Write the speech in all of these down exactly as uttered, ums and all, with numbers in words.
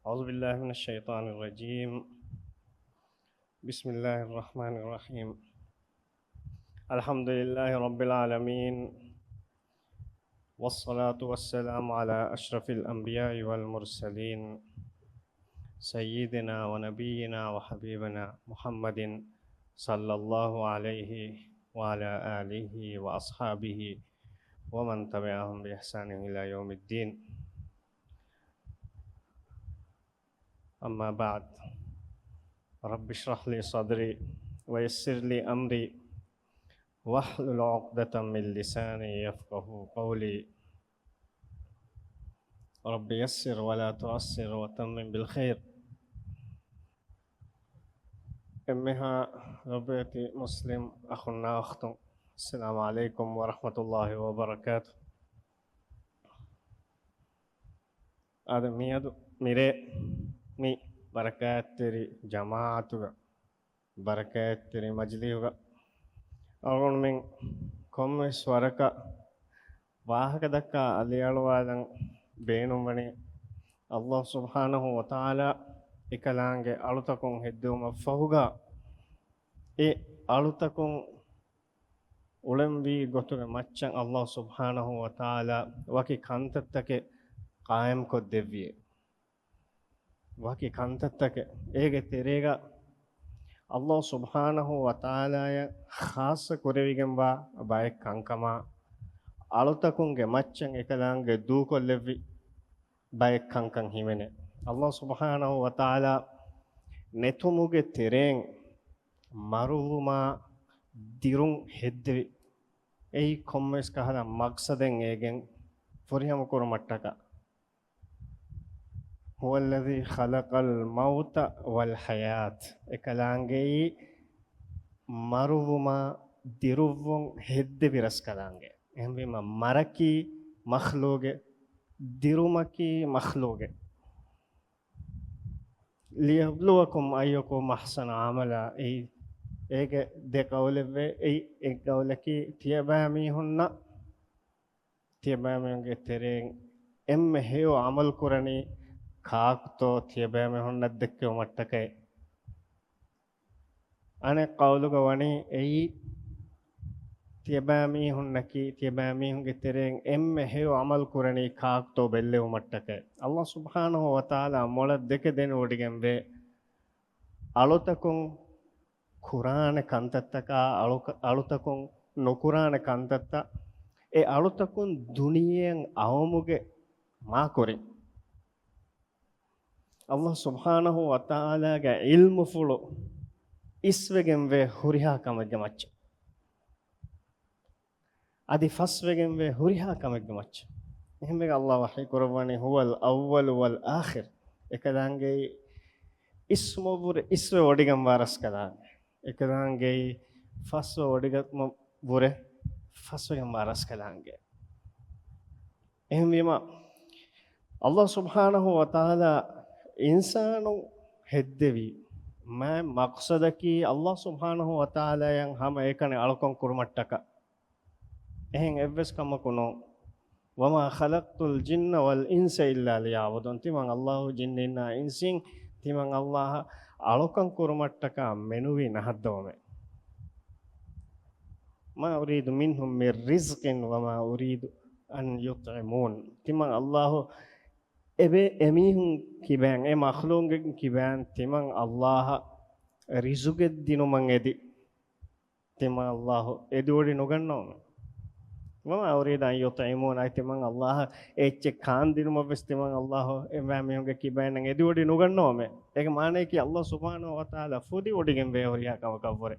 أعوذ بالله من الشيطان الرجيم. بسم الله الرحمن الرحيم. الحمد لله رب العالمين. والصلاة والسلام على أشرف الأنبياء والمرسلين. سيدنا ونبينا وحبيبنا محمد صلى الله عليه وعلى آله وأصحابه ومن تبعهم بإحسان إلى يوم الدين. أما بعد، رب اشرح لي صدري ويسر لي أمري واحلل عقدة من لساني يفقهوا قولي. رب يسر ولا تعسر وتمم بالخير. އެންމެހާ ލޮބުވެތި މުސްލިމް އަޚުންނާ އުޚްތުން، السلام عليكم ورحمة الله وبركاته. އާދެ، މިއަދު މިރޭ މި ބަރަކާތްތެރި ޖަމާޢަތުގަ، ބަރަކާތްތެރި މަޖިލީހުގަ އަޅުގަނޑުމެން ކޮންމެވެސް ވަރަކަށް ވާހަކަ ދައްކާ އަލިއަޅުވާލަން ބޭނުންވަނީ، ﷲ ސުބްޙާނަހޫ ވަތަޢާލާ އެކަލާނގެ އަޅުތަކުން ހެއްދެވުމަށް ފަހުގަ، އެ އަޅުތަކުން އުޅެންވީ ގޮތުގެ މައްޗަށް ﷲ ސުބްޙާނަހޫ ވަތަޢާލާ ވަކި ކަންތައްތަކެއް ޤާއިމްކޮށްދެއްވިއޭ. ވަކި ކަންތައްތަކެއް. އޭގެ ތެރޭގަ ﷲ ސުބްޙާނަހޫ ވަތަޢާލާޔަށް ޚާއްޞަ ކުރެވިގެންވާ ބައެއް ކަންކަމާ، އަޅުތަކުންގެ މައްޗަށް އެކަލާނގެ ދޫކޮށްލެއްވި ބައެއް ކަންކަން ހިމެނޭ. ﷲ ސުބްޙާނަހޫ ވަތަޢާލާ ނެތުމުގެ ތެރެއިން މަރުވުމާ ދިރުން ހެއްދެވި، އެއީ ކޮންމެވެސް ކަހަލަ މަޤްޞަދެއް އޭގެން ފުރިހަމަ ކުރުމަށްޓަކާ. هو الذي خلق الموت والحياة. އެކަލާނގެއީ މަރުވުމާ ދިރުއްވުން ހެއްދެވި ރަސްކަލާނގެ. އެހެންވީމަ، މަރަކީ މަޚްލޫގެއް، ދިރުމަކީ މަޚްލޫގެއް. ليبلوكم أيكم أحسن عملا. އެއީ، އޭގެ ދެ ޤައުލެއްވޭ. އެއީ، އެއް ޤައުލަކީ، ތިޔަބައިމީހުންނަށް، ތިޔަބައިމީހުންގެ ތެރެއިން އެންމެ ހެޔޮ ޢަމަލު ކުރަނީ ކާކުތޯ ތިޔަބައިމީހުންނަށް ދެއްކެވުމަށްޓަކައި. އަނެއް ޤައުލުގަ ވަނީ އެއީ، ތިޔަބައިމީހުންނަކީ، ތިޔަބައިމީހުންގެ ތެރެއިން އެންމެ ހެޔޮ ޢަމަލު ކުރަނީ ކާކުތޯ ބެއްލެވުމަށްޓަކައި. ﷲ ސުބްޙާނަހޫ ވަތަޢާލާ މޮޅަށް ދެކެ ދެނެވޮޑިގެންވޭ، އަޅުތަކުން ކުރާނެ ކަންތައްތަކާ، އަޅު-، އަޅުތަކުން ނުކުރާނެ ކަންތައްތައް، އެ އަޅުތަކުން ދުނިޔެއަށް އައުމުގެ މާކުރިން، ﷲ ސުބްޙާނަހޫ ވަތަޢާލާގެ ޢިލްމުފުޅު އިސްވެގެންވޭ ހުރިހާ ކަމެއްގެ މައްޗަށް. އަދި ފަސްވެގެންވޭ ހުރިހާ ކަމެއްގެ މައްޗަށް. އެހެންވެގެން ﷲ ވަޙީ ކުރައްވަނީ، هو الأول والآخر. އެކަލާނގެއީ އިސްމުވުރެ އިސްވެ ވޮޑިގެންވާ ރަސްކަލާނގެ. އެކަލާނގެއީ ފަސްވެ ވޮޑިގަތުމަށް ވުރެ ފަސްވެގެންވާ ރަސްކަލާނގެ. އެހެންވީމަ، ﷲ ސުބްޙާނަހޫ ވަތަޢާލާ އިންސާނުން ހެއްދެވީ މާތް މަޤްޞަދަކީ ﷲ ސުބްޙާނަހޫ ވަތަޢާލާޔަށް ހަމައެކަނި އަޅުކަން ކުރުމަށްޓަކާ. އެހެން އެއްވެސް ކަމަކު ނޫން. وما خلقت الجن والإنس إلا ليعبدون. ތިމަން ﷲ ޖިންނިންނާ އިންސިން ތިމަން ﷲއަށް އަޅުކަން ކުރުމަށްޓަކާ މެނުވީ ނަހައްދަވަމޭ. ما أريد منهم من رزق وما أريد أن يطعمون. ތިމަން ﷲ އެބޭ އެމީހުން ކިބައިން، އެ މަޚްލޫގެއް ކިބައިން ތިމަން ﷲއަށް ރިޒުގެއް ދިނުމަށް އެދި. ތިމަން ﷲ އެދިވޮޑި ނުގަންނަވަމޭ. وما أريد أن يطعمون. އައި ތިމަން ﷲއަށް އެއްޗެއް ކާންދިނުމަށްވެސް ތިމަން ﷲ އެބައިމީހުންގެ ކިބައިންނަށް އެދިވޮޑި ނުގަންނަވަމޭ. އޭގެ މާނަޔަކީ ﷲ ސުބްޙާނަހޫ ވަތަޢާލާ ފުދިވޮޑިގެންވޭ ހުރިހާ ކަމަކަށްވުރެ.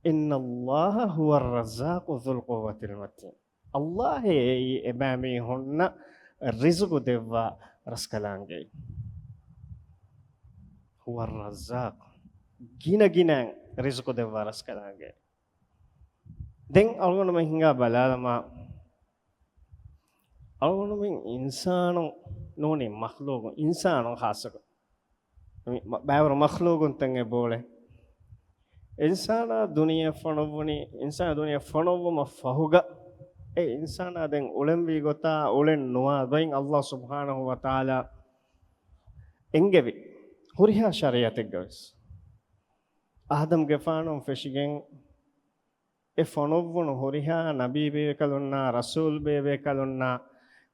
إن الله هو الرزاق ذو القوة المتين. ﷲއޭ އެއީ އެބައިމީހުންނަށް ރިޒުގު ދެއްވާ ރަސްކަލާނގެ. هو الرزاق. ގިނަ ގިނައިން ރިޒުގު ދެއްވާ ރަސްކަލާނގެ. ދެން އަޅުގަނޑުމެން ހިނގާ ބަލާލަމާ، އަޅުގަނޑުމެން އިންސާނުން ނޫނީ މަޚްލޫގު، އިންސާނުން ޚާއްޞަކޮށް. މި މަ-، ބައިވަރު މަޚްލޫގުންތައް އެބޯޅެ. އިންސާނާ ދުނިޔެ ފޮނުއްވުނީ، އިންސާނާ ދުނިޔެ ފޮނުއްވުމަށް ފަހުގަ، އެ އިންސާނާ ދެން އުޅެންވީ ގޮތާ އުޅެން ނުވާ ގޮތް ﷲ ސުބްޙާނަހޫ ވަތަޢާލާ އެނގެވި ހުރިހާ ޝަރީޢަތެއްގަވެސް އާދަމްގެފާނުން ފެށިގެން އެ ފޮނުއްވުނު ހުރިހާ ނަބީ ބޭބެކަލުންނާ، ރަސޫލް ބޭބެކަލުންނާ،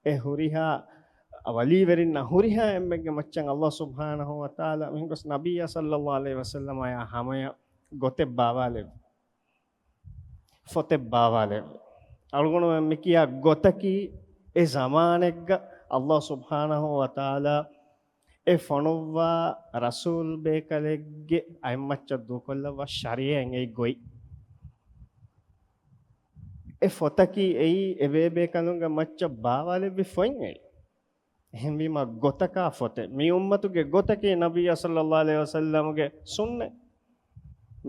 އެ ހުރިހާ ވަލީވެރިންނާ، ހުރިހާ އެންމެންގެ މައްޗަށް ﷲ ސުބްޙާނަހޫ ވަތަޢާލާ މިހެން ގޮސް ނަބިއްޔާ ޞައްލައްލާހު ޢަލައިހި ވަސައްލަމައާ ހަމަޔަށް ގޮތެއް ބާވާލެއްވި. ފޮތެއް ބާވާލެއްވި. އަޅުގަނޑުމެން މިކިޔާ ގޮތަކީ އެ ޒަމާނެއްގަ ﷲ ސުބްޙާނަހޫ ވަތަޢާލާ އެ ފޮނުއްވާ ރަސޫލް ބޭކަލެއްގެ އަތްމައްޗަށް ދޫކޮށްލައްވާ ޝަރީޢަތް އެއީ ގޮތް. އެ ފޮތަކީ އެއީ އެ ބޭބޭކަލުންގެ މައްޗަށް ބާވާލެއްވި ފޮތް އެއީ. އެހެންވީމަ ގޮތަކާ ފޮތެއް. މި އުއްމަތުގެ ގޮތަކީ ނަބިއްޔާ ޞައްލައްލާހު ޢަލައިހި ވަސައްލަމުގެ ސުންނަތް.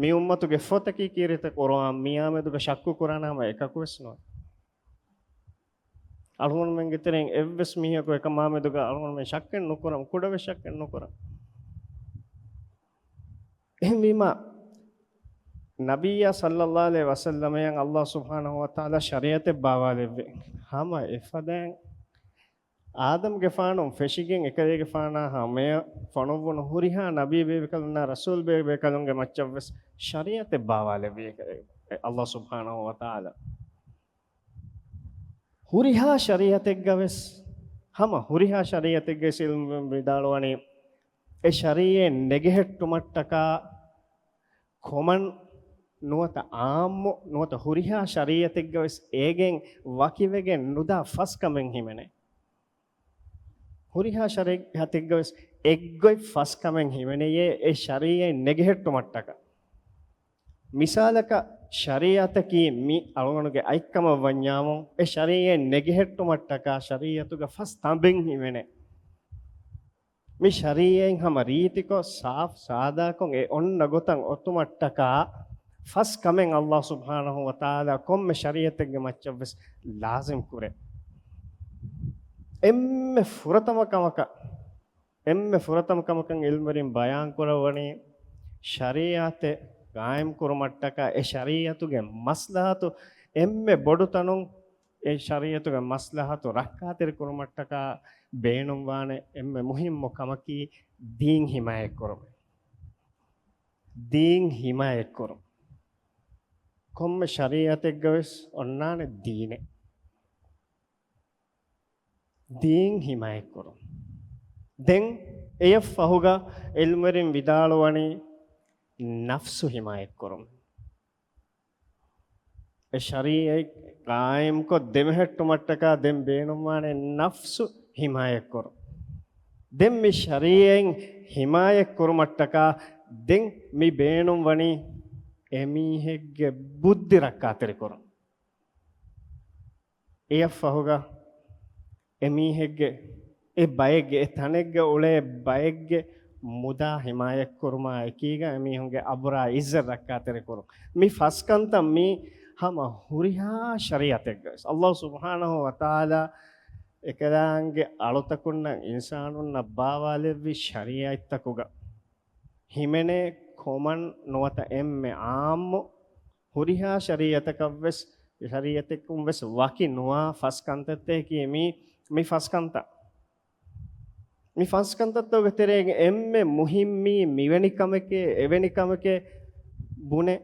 މި އުއްމަތުގެ ފޮތަކީ ކީރިތި ޤުރުއާން. މިއާމެދުގަ ޝައްކު ކުރާނަމަ އެކަކުވެސް ނުވޭ. އަޅުގަނޑުމެންގެ ތެރެއިން އެއްވެސް މީހަކު އެކަމާމެދުގަ އަޅުގަނޑުމެން ޝައްކެއް ނުކުރަމު، ކުޑަވެސް ޝައްކެއް ނުކުރަމު. އެހެންވީމަ، ނަބިއްޔާ ޞައްލައްލާހު ޢަލައިހި ވަސައްލަމަޔަށް ﷲ ސުބްޙާނަހޫ ވަތަޢާލާ ޝަރީޢަތެއް ބާވާލެއްވި. ހަމަ އެފަދައިން އާދަމްގެފާނުން ފެށިގެން އެކަލޭގެފާނާ ހަމަޔަށް ފޮނުއްވުނު ހުރިހާ ނަބީ ބޭބެކަލުންނާ ރަސޫލް ބޭބެކަލުންގެ މައްޗަށްވެސް ޝަރީޢަތެއް ބާވާލެއްވި އެކަ-، ﷲ ސުބްޙާނަހޫ ވަތަޢާލާ. ހުރިހާ ޝަރީޢަތެއްގަވެސް، ހަމަ ހުރިހާ ޝަރީޢަތެއްގަވެސް ޢިލްމުވެރިން ވިދާޅުވަނީ، އެ ޝަރީޢަތް ނެގެހެއްޓުމަށްޓަކާ ކޮމަން ނުވަތަ ޢާއްމު ނުވަތަ ހުރިހާ ޝަރީޢަތެއްގަވެސް އޭގެން ވަކިވެގެން ނުދާ ފަސް ކަމެއް ހިމެނޭ. ހުރިހާ ޝަރީޢަތެއްގަވެސް އެއްގޮތް ފަސް ކަމެއް ހިމެނެޔޭ އެ ޝަރީޢަތް ނެގެހެއްޓުމަށްޓަކާ. މިސާލަކަށް، ޝަރީޢަތަކީ މި އަޅުގަނޑުގެ އަތްކަމަށް ވަންޏާމު، އެ ޝަރީޢަތް ނެގެހެއްޓުމަށްޓަކާ ޝަރީޢަތުގަ ފަސް ތަނބެއް ހިމެނޭ. މި ޝަރީޢަތް ހަމަ ރީތިކޮށް، ސާފު ސާދާކޮށް އެ އޮންނަ ގޮތަށް އޮތުމަށްޓަކާ ފަސް ކަމެއް ﷲ ސުބްޙާނަހޫ ވަތަޢާލާ ކޮންމެ ޝަރީޢަތެއްގެ މައްޗަށްވެސް ލާޒިމް ކުރޭ. އެންމެ ފުރަތަމަ ކަމަކަށް، އެންމެ ފުރަތަމަ ކަމަކަށް ޢިލްމުވެރިން ބަޔާން ކުރައްވަނީ، ޝަރީޢަތެއް ޤާއިމް ކުރުމަށްޓަކާ އެ ޝަރީޢަތުގެ މަސްލަހަތު އެންމެ ބޮޑު ތަނުން، އެ ޝަރީޢަތުގެ މަސްލަހަތު ރައްކާތެރި ކުރުމަށްޓަކާ ބޭނުންވާނެ އެންމެ މުހިއްމު ކަމަކީ ދީން ޙިމާޔަތްކުރުން. ދީން ޙިމާޔަތްކުރުން. ކޮންމެ ޝަރީޢަތެއްގަވެސް އޮންނާނެ ދީނެއް. ދީން ޙިމާޔަތްކުރުން. ދެން އެޔަށް ފަހުގަ ޢިލްމުވެރިން ވިދާޅުވަނީ ނަފްސު ޙިމާޔަތްކުރުން. އެ ޝަރީޢަތް ޤާއިމްކޮށް ދެމެހެއްޓުމަށްޓަކާ ދެން ބޭނުންވާނެ ނަފްސު ޙިމާޔަތްކުރުން. ދެން މި ޝަރީޢަތް ޙިމާޔަތްކުރުމަށްޓަކާ ދެން މި ބޭނުންވަނީ އެމީހެއްގެ ބުއްދި ރައްކާތެރިކުރުން. އެޔަށްފަހުގަ އެމީހެއްގެ، އެ ބައެއްގެ، އެ ތަނެއްގަ އުޅޭ ބައެއްގެ މުދާ ޙިމާޔަތްކުރުމާ އެކީގަ އެމީހުންގެ އަބުރާ ޢިއްޒަތް ރައްކާތެރިކުރުން. މި ފަސް ކަންތައް މީ ހަމަ ހުރިހާ ޝަރީޢަތެއްގަވެސް ﷲ ސުބްޙާނަހޫ ވަތަޢާލާ އެކަލާނގެ އަޅުތަކުންނަށް އިންސާނުންނަށް ބާވާލެއްވި ޝަރީޢަތްތަކުގަ ހިމެނޭ ކޮމަން ނުވަތަ އެންމެ ޢާއްމު ހުރިހާ ޝަރީޢަތަކަށްވެސް، ޝަރީޢަތަކުންވެސް ވަކި ނުވާ ފަސް ކަންތައްތަކަކީ މި، މި ފަސް ކަންތައް. މި ފަސް ކަންތައްތަކުގެ ތެރޭގަ އެންމެ މުހިއްމީ މިވެނި ކަމެކޭ، އެވެނި ކަމެކޭ ބުނެ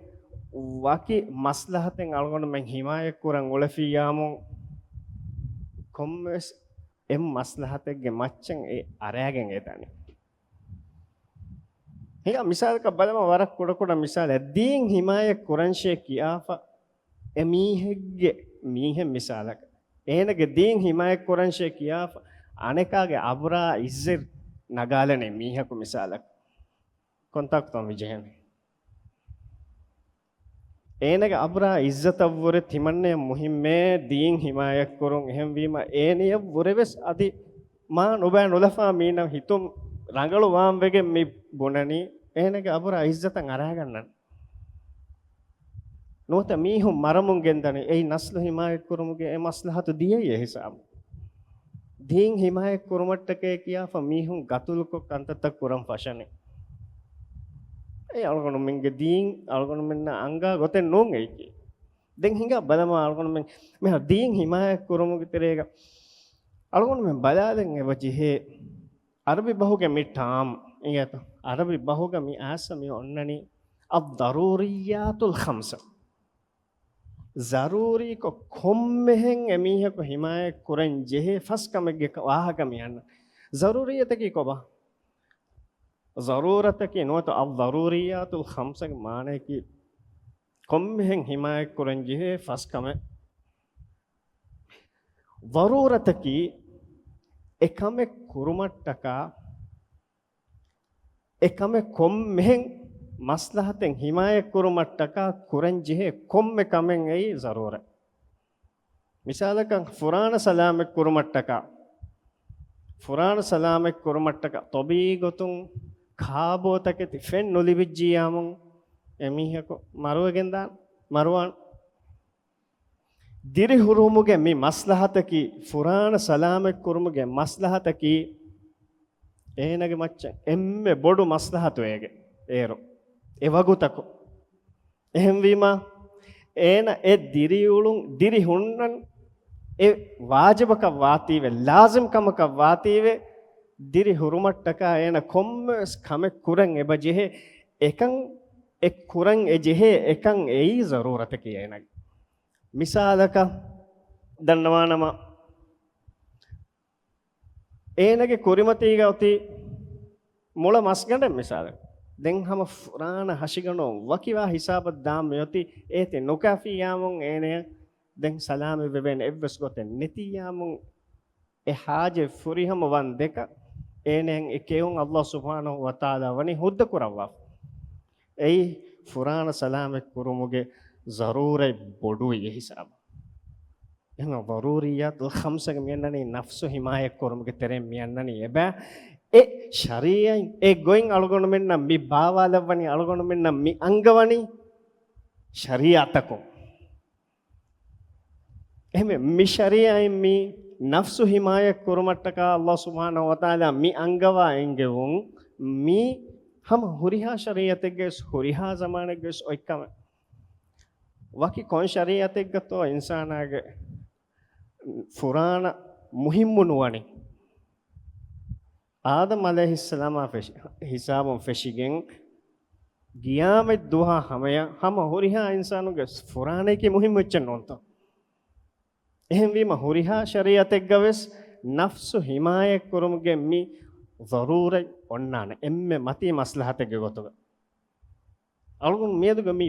ވަކި މަސްލަހަތެއް އަޅުގަނޑުމެން ޙިމާޔަތްކުރަން އުޅެފިއްޔާމު ކޮންމެވެސް އެއް މަސްލަހަތެއްގެ މައްޗަށް އެ އަރާގެން އެދަނީ. ހިނގާ މިސާލަކަށް ބަލަމާ، ވަރަށް ކުޑަކުޑަ މިސާލެއް. ދީން ޙިމާޔަތް ކުރަންށޭ ކިޔާފަ އެ މީހެއްގެ މީހެއް މިސާލަކަށް، އޭނަގެ ދީން ޙިމާޔަތް ކުރަންށޭ ކިޔާފަ އަނެކާގެ އަބުރާ ޢިއްޒަތް ނަގާލަނީ މީހަކު މިސާލަކަށް. ކޮންތާކުތޯ މި ޖެހެނީ؟ އޭނަގެ އަބުރާ ޢިއްޒަތަށްވުރެ ތިމަންނަޔަށް މުހިއްމޭ ދީން ޙިމާޔަތްކުރުން. އެހެންވީމަ އޭނަޔަށްވުރެވެސް އަދި މާ ނުބައި ނުލަފާ މީނަ ހިތުން ރަނގަޅު ވާން ވެގެން މި ބުނަނީ އޭނަގެ އަބުރާ ޢިއްޒަތަށް އަރާގަންނަން. ނުވަތަ މީހުން މަރަމުން ގެންދަނީ އެއީ ނަސްލު ޙިމާޔަތްކުރުމުގެ އެ މަސްލަހަތު ދިޔައީ އެ ހިސާބު. ދީން ޙިމާޔަތް ކުރުމަށްޓަކައި ކިޔާފަ މީހުން ގަތުލުކޮށް ކަންތައްތައް ކުރަން ފަށަނީ. އެ އަޅުގަނޑުމެންގެ ދީން އަޅުގަނޑުމެންނަށް އަންގާ ގޮތެއް ނޫން އެއީކީ. ދެން ހިނގާ ބަލަމާ އަޅުގަނޑުމެން މިހާރު ދީން ޙިމާޔަތް ކުރުމުގެ ތެރޭގަ އަޅުގަނޑުމެން ބަލާލަން އެބަ ޖެހޭ. ޢަރަބި ބަހުގެ މި ޓާމް އިނގޭތޯ؟ ޢަރަބި ބަހުގަ މި އާސަ މި އޮންނަނީ އައްޟަރޫރިއްޔާތުލް ޚަމްސަ. ޟަރޫރީކޮށް ކޮންމެހެން އެމީހަކު ހިމާޔަތް ކުރަން ޖެހޭ ފަސް ކަމެއްގެ ކަ-، ވާހަކަ މި އަންނަ. ޟަރޫރިއްޔަތަކީ ކޮބާ؟ ޟަރޫރަތަކީ ނުވަތަ އައްޟަރޫރިއްޔާތުލް ޚަމްސަގެ މާނަޔަކީ ކޮންމެހެން ހިމާޔަތް ކުރަން ޖެހޭ ފަސް ކަމެއް. ޟަރޫރަތަކީ އެ ކަމެއް ކުރުމަށްޓަކާ، އެ ކަމެއް ކޮންމެހެން މަސްލަހަތެއް ހިމާޔަތް ކުރުމަށްޓަކާ ކުރަން ޖެހޭ ކޮންމެ ކަމެއް އެއީ ޟަރޫރަތް. މިސާލަކަށް، ފުރާނަ ސަލާމަތް ކުރުމަށްޓަކާ، ފުރާނަ ސަލާމަތް ކުރުމަށްޓަކާ ޠަބީޢީ ގޮތުން ކާބޯތަކެތި ފެން ނުލިބިއްޖިއްޔާމުން އެމީހަކު މަރުވެގެންދާން، މަރުވާން. ދިރިހުރުމުގެ މި މަސްލަހަތަކީ، ފުރާނަ ސަލާމަތް ކުރުމުގެ މަސްލަހަތަކީ، އޭނަގެ މައްޗަށް އެންމެ ބޮޑު މަސްލަހަތު އޭގެ އޭރު އެ ވަގުތަކު. އެހެންވީމާ، އޭނަ އެ ދިރިއުޅުން، ދިރި ހުންނަން އެ ވާޖިބަކަށް ވާތީވެ، ލާޒިމް ކަމަކަށް ވާތީވެ، ދިރި ހުރުމަށްޓަކާ އޭނަ ކޮންމެވެސް ކަމެއް ކުރަން އެބަ ޖެހޭ، އެކަން އެ ކުރަން އެ ޖެހޭ އެކަން އެއީ ޒަރޫރަތަކީ އޭނަގެ. މިސާލަކަށް ދަންނަވާނަމަ، އޭނަގެ ކުރިމަތީގަ އޮތީ މުޅަ މަސްގަނޑެއް މިސާލަކަށް. ދެން ހަމަ ފުރާނަ ހަށިގަނޑު ވަކިވާ ހިސާބަށް ދާން މިއޮތީ އޭތި ނުކާފިއްޔާމުން އޭނަޔަށް ދެން ސަލާމަތް ވެވޭނެ އެއްވެސް ގޮތެއް ނެތިއްޔާމުން އެ ހާޖަތް ފުރިހަމަ ވަން ދެކަ އޭނަޔަށް އެ ކެއުން ﷲ ސުބްޙާނަހޫ ވަތަޢާލާ ވަނީ ހުއްދަ ކުރައްވާފަ. އެއީ ފުރާނަ ސަލާމަތް ކުރުމުގެ ޒަރޫރަތް ބޮޑުވި އެ ހިސާބަށް. އެހެން ޟަރޫރިއްޔާތުލް ޚަމްސަގެ މިއަންނަނީ ނަފްސު ހިމާޔަތް ކުރުމުގެ ތެރެއިން މިއަންނަނީ އެބަ އެ ޝަރީޢަތް އެ ގޮތް އަޅުގަނޑުމެންނަށް މި ބާވާލައްވަނީ، އަޅުގަނޑުމެންނަށް މި އަންގަވަނީ ޝަރީޢަތަކުން. އެހެންވެ، މި ޝަރީޢަތް މި ނަފްސު ހިމާޔަތް ކުރުމަށްޓަކާ ﷲ ސުބްޙާނަހޫ ވަތަޢާލާ މި އަންގަވާ އެންގެވުން، މި ހަމަ ހުރިހާ ޝަރީޢަތެއްގަވެސް، ހުރިހާ ޒަމާނެއްގަވެސް އޮތް ކަމެއް. ވަކި ކޮން ޝަރީޢަތެއްގަތޯ އިންސާނާގެ ފުރާނަ މުހިއްމު ނުވަނީ؟ އާދަމް ޢަލައިހިއްސަލާމާ ފެށި، ހިސާބުން ފެށިގެން ގިޔާމަތް ދުވަހާ ހަމަޔަށް ހަމަ ހުރިހާ އިންސާނުގެ ފުރާނައަކީ މުހިއްމު އެއްޗެއް ނޫންތޯ؟ އެހެންވީމަ ހުރިހާ ޝަރީޢަތެއްގަވެސް ނަފްސު ހިމާޔަތް ކުރުމުގެ މި ޟަރޫރަތް އޮންނާނެ އެންމެ މަތީ މަސްލަހަތެއްގެ ގޮތުގަ. އަޅުގަނޑު މިއަދުގެ މި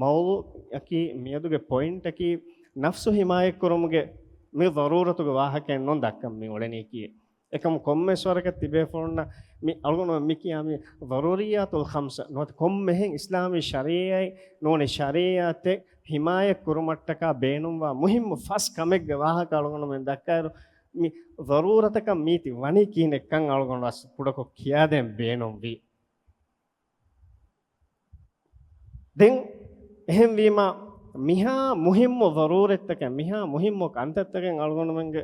މައުޟޫޢަކީ، މިއަދުގެ ޕޮއިންޓަކީ، ނަފްސު ހިމާޔަތް ކުރުމުގެ މި ޟަރޫރަތުގެ ވާހަކައެއް ނޫން ދައްކަން މި އުޅެނީކީ. އެކަމު ކޮންމެސް ވަރަކަށް ތިބޭފުޅުންނަށް މި އަޅުގަނޑު މި ކިޔާ މި ޟަރޫރިއްޔާތުލް ޚަމްސަ ނުވަތަ ކޮންމެހެން އިސްލާމީ ޝަރީޢަތް ނޫނީ ޝަރީޢަތެއް ހިމާޔަތް ކުރުމަށްޓަކާ ބޭނުންވާ މުހިއްމު ފަސް ކަމެއްގެ ވާހަކަ އަޅުގަނޑުމެން ދައްކާއިރު، މި ޟަރޫރަތަކަށް މީތި ވަނީ ކިހިނެއްކަން އަޅުގަނޑު އަސް ކުޑަކޮށް ކިޔާދޭން ބޭނުންވީ. ދެން އެހެންވީމާ، މިހާ މުހިއްމު ޟަރޫރަތްތަކެއް، މިހާ މުހިއްމު ކަންތައްތަކެއް އަޅުގަނޑުމެންގެ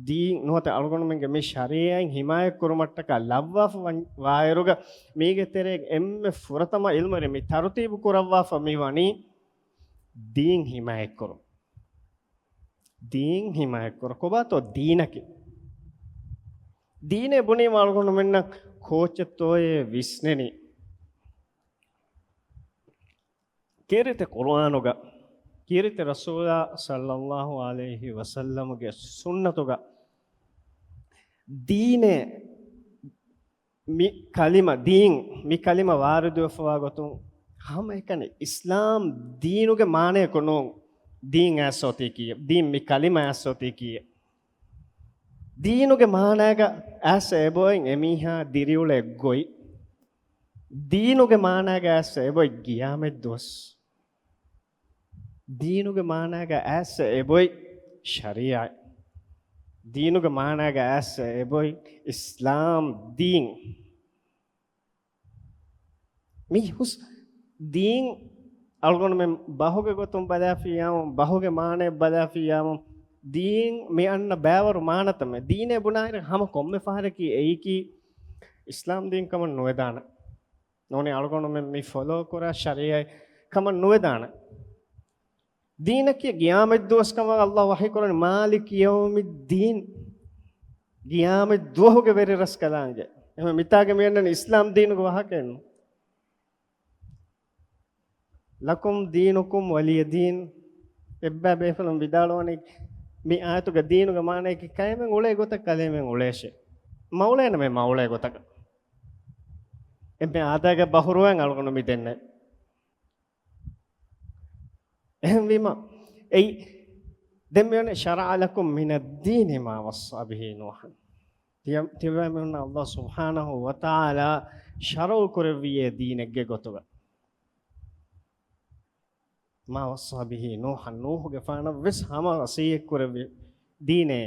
ދީން ނުވަތަ އަޅުގަނޑުމެންގެ މި ޝަރީޢަތް ހިމާޔަތް ކުރުމަށްޓަކާ ލައްވާފަ ވަން-، ވާއިރުގަ، މީގެ ތެރޭގަ އެންމެ ފުރަތަމަ ޢިލްމުވެރިން މި ތަރުތީބު ކުރައްވާފަ މި ވަނީ ދީން ހިމާޔަތްކުރުން. ދީން ހިމާޔަތްކުރުން. ކޮބާތޯ ދީނަކީ؟ ދީނޭ ބުނީމަ އަޅުގަނޑުމެންނަށް ކޯޗެއްތޯއޭ ވިސްނެނީ؟ ކީރިތި ޤުރުއާނުގަ، ކީރިތި ރަސޫލާ ޞައްލައްލާހު ޢަލައިހި ވަސައްލަމުގެ ސުންނަތުގަ ދީނޭ މި ކަލިމަ ދީން، މި ކަލިމަ ވާރިދުވެފަވާ ގޮތުން ހަމައެކަނި އިސްލާމް ދީނުގެ މާނަޔަކު ނޫން ދީން އައިސް އޮތީ ކީއެއް؟ ދީން މި ކަލިމަ އައިސް އޮތީ ކީއެއް؟ ދީނުގެ މާނައިގަ އައިސް އެބޮތް އެމީހާ ދިރިއުޅޭ ގޮތް. ދީނުގެ މާނައިގަ އައިސް އެބޮތް ގިޔާމަތް ދުވަސް. ދީނުގެ މާނައިގަ އައިސް އެބޮތް ޝަރީޢަތް. ދީނުގެ މާނައިގަ އައިސް އެބޮތް އިސްލާމް ދީން. މި ހުސް ދީން އަޅުގަނޑުމެން ބަހުގެ ގޮތުން ބަލާފިއްޔާމު، ބަހުގެ މާނައެއް ބަލާފިއްޔާމު، ދީން މި އަންނަ ބައިވަރު މާނަތައް މެ. ދީނޭ ބުނާއިރު ހަމަ ކޮންމެ ފަހަރަކީ އެއީކީ އިސްލާމް ދީން ކަމަށް ނުވެދާނެ. ނޫނީ އަޅުގަނޑުމެން މި ފޮލޯ ކުރާ ޝަރީޢަތް ކަމަށް ނުވެދާނެ. ދީނަކީ ގިޔާމަތް ދުވަސް ކަމަށް ﷲ ވަޙީ ކުރަނީ، މާލިކި ޔައުމިއްދީން. ގިޔާމަތް ދުވަހުގެ ވެރިރަސްކަލާނގެ. އެހެން މިތާގެ މިއަންނަނީ އިސްލާމް ދީނުގެ ވާހަކައެއްނު. لكم دينكم ولي دين. އެއްބައި ބޭފުޅުން ވިދާޅުވަނީ މި އާޔަތުގެ ދީނުގެ މާނަޔަކީ ކައިމެން އުޅޭ ގޮތަށް ކަލޭމެން އުޅޭށޭ. މަ އުޅޭނަމޭ މަ އުޅޭ ގޮތަކަށް. އެންމެ އާދައިގެ ބަހުރުވައިން އަޅުގަނޑު މި ދެންނެވި. އެހެންވީމަ، އެއީ، ދެން މިވަނީ، شرع لكم من الدين ما وصى به نوحا. ތިޔަ-، ތިޔަބައިމީހުންނަށް ﷲ ސުބްޙާނަހޫ ވަތަޢާލާ ޝަރުޢު ކުރެއްވިޔޭ ދީނެއްގެ ގޮތުގަ. ما وصى به نوحا، ނޫޙުގެފާނަށް ވެސް ހަމަ ވަޞިއްޔަތް ކުރެއްވި ދީނޭ.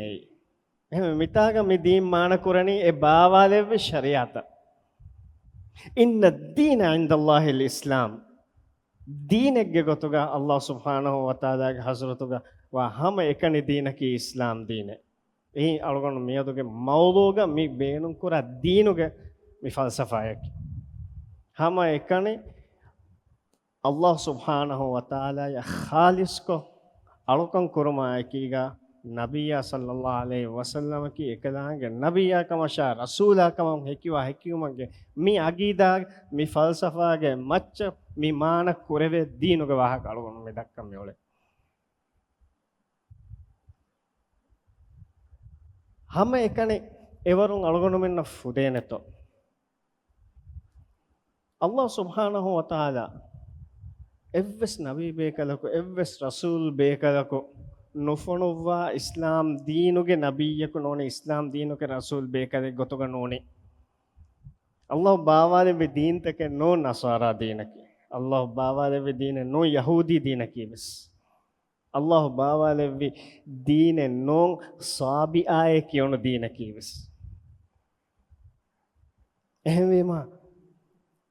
އެހެން މިތާގަ މި ދީން މާނަ ކުރަނީ އެ ބާވާލެއްވި ޝަރީޢަތަށް. إن الدين عند الله الإسلام. ދީނެއްގެ ގޮތުގަ ﷲ ސުބްޙާނަހޫ ވަތަޢާލާގެ ޙަޟްރަތުގަ ވާ ހަމަ އެކަނި ދީނަކީ އިސްލާމް ދީނެއް. އެއީ އަޅުގަނޑު މިއަދުގެ މައުޟޫޢުގަ މި ބޭނުންކުރާ ދީނުގެ މި ފަލްސަފާއަކީ. ހަމަ އެކަނި ﷲ ސުބްޙާނަހޫ ވަތަޢާލާއަށް ޚާލިޞްކޮށް އަޅުކަން ކުރުމާއެކީގަ، ނަބިއްޔާ ޞައްލައްލާހު ޢަލައިހި ވަސައްލަމަކީ އެކަލާނގެ ނަބިއްޔާ ކަމަށާ ރަސޫލާ ކަމަށް ހެކިވާ ހެކިވުމެއްގެ މި ޢަގީދާ، މި ފަލްސަފާގެ މައްޗަށް މި މާނަ ކުރެވޭ ދީނުގެ ވާހަކަ އަޅުގަނޑު މި ދައްކަން މިއުޅެނީ. ހަމަ އެކަނި އެވަރުން އަޅުގަނޑުމެންނަށް ފުދޭނެތޯ؟ ﷲ ސުބްޙާނަހޫ ވަތަޢާލާ އެއްވެސް ނަބީ ބޭކަލަކު، އެއްވެސް ރަސޫލް ބޭކަލަކު ނުފޮނުއްވާ އިސްލާމް ދީނުގެ ނަބިއްޔަކު ނޫނީ، އިސްލާމް ދީނުގެ ރަސޫލް ބޭކަލެއް ގޮތުގަ ނޫނީ. ﷲ ބާވާލެއްވި ދީންތަކެއް ނޫން ނަޞާރާ ދީނަކީ. ﷲ ބާވާލެއްވި ދީނެއް ނޫން ޔަހޫދީ ދީނަކީ ވެސް. ﷲ ބާވާލެއްވި ދީނެއް ނޫން ޞާބިއާއޭ ކިޔުނު ދީނަކީ ވެސް. އެހެންވީމަ،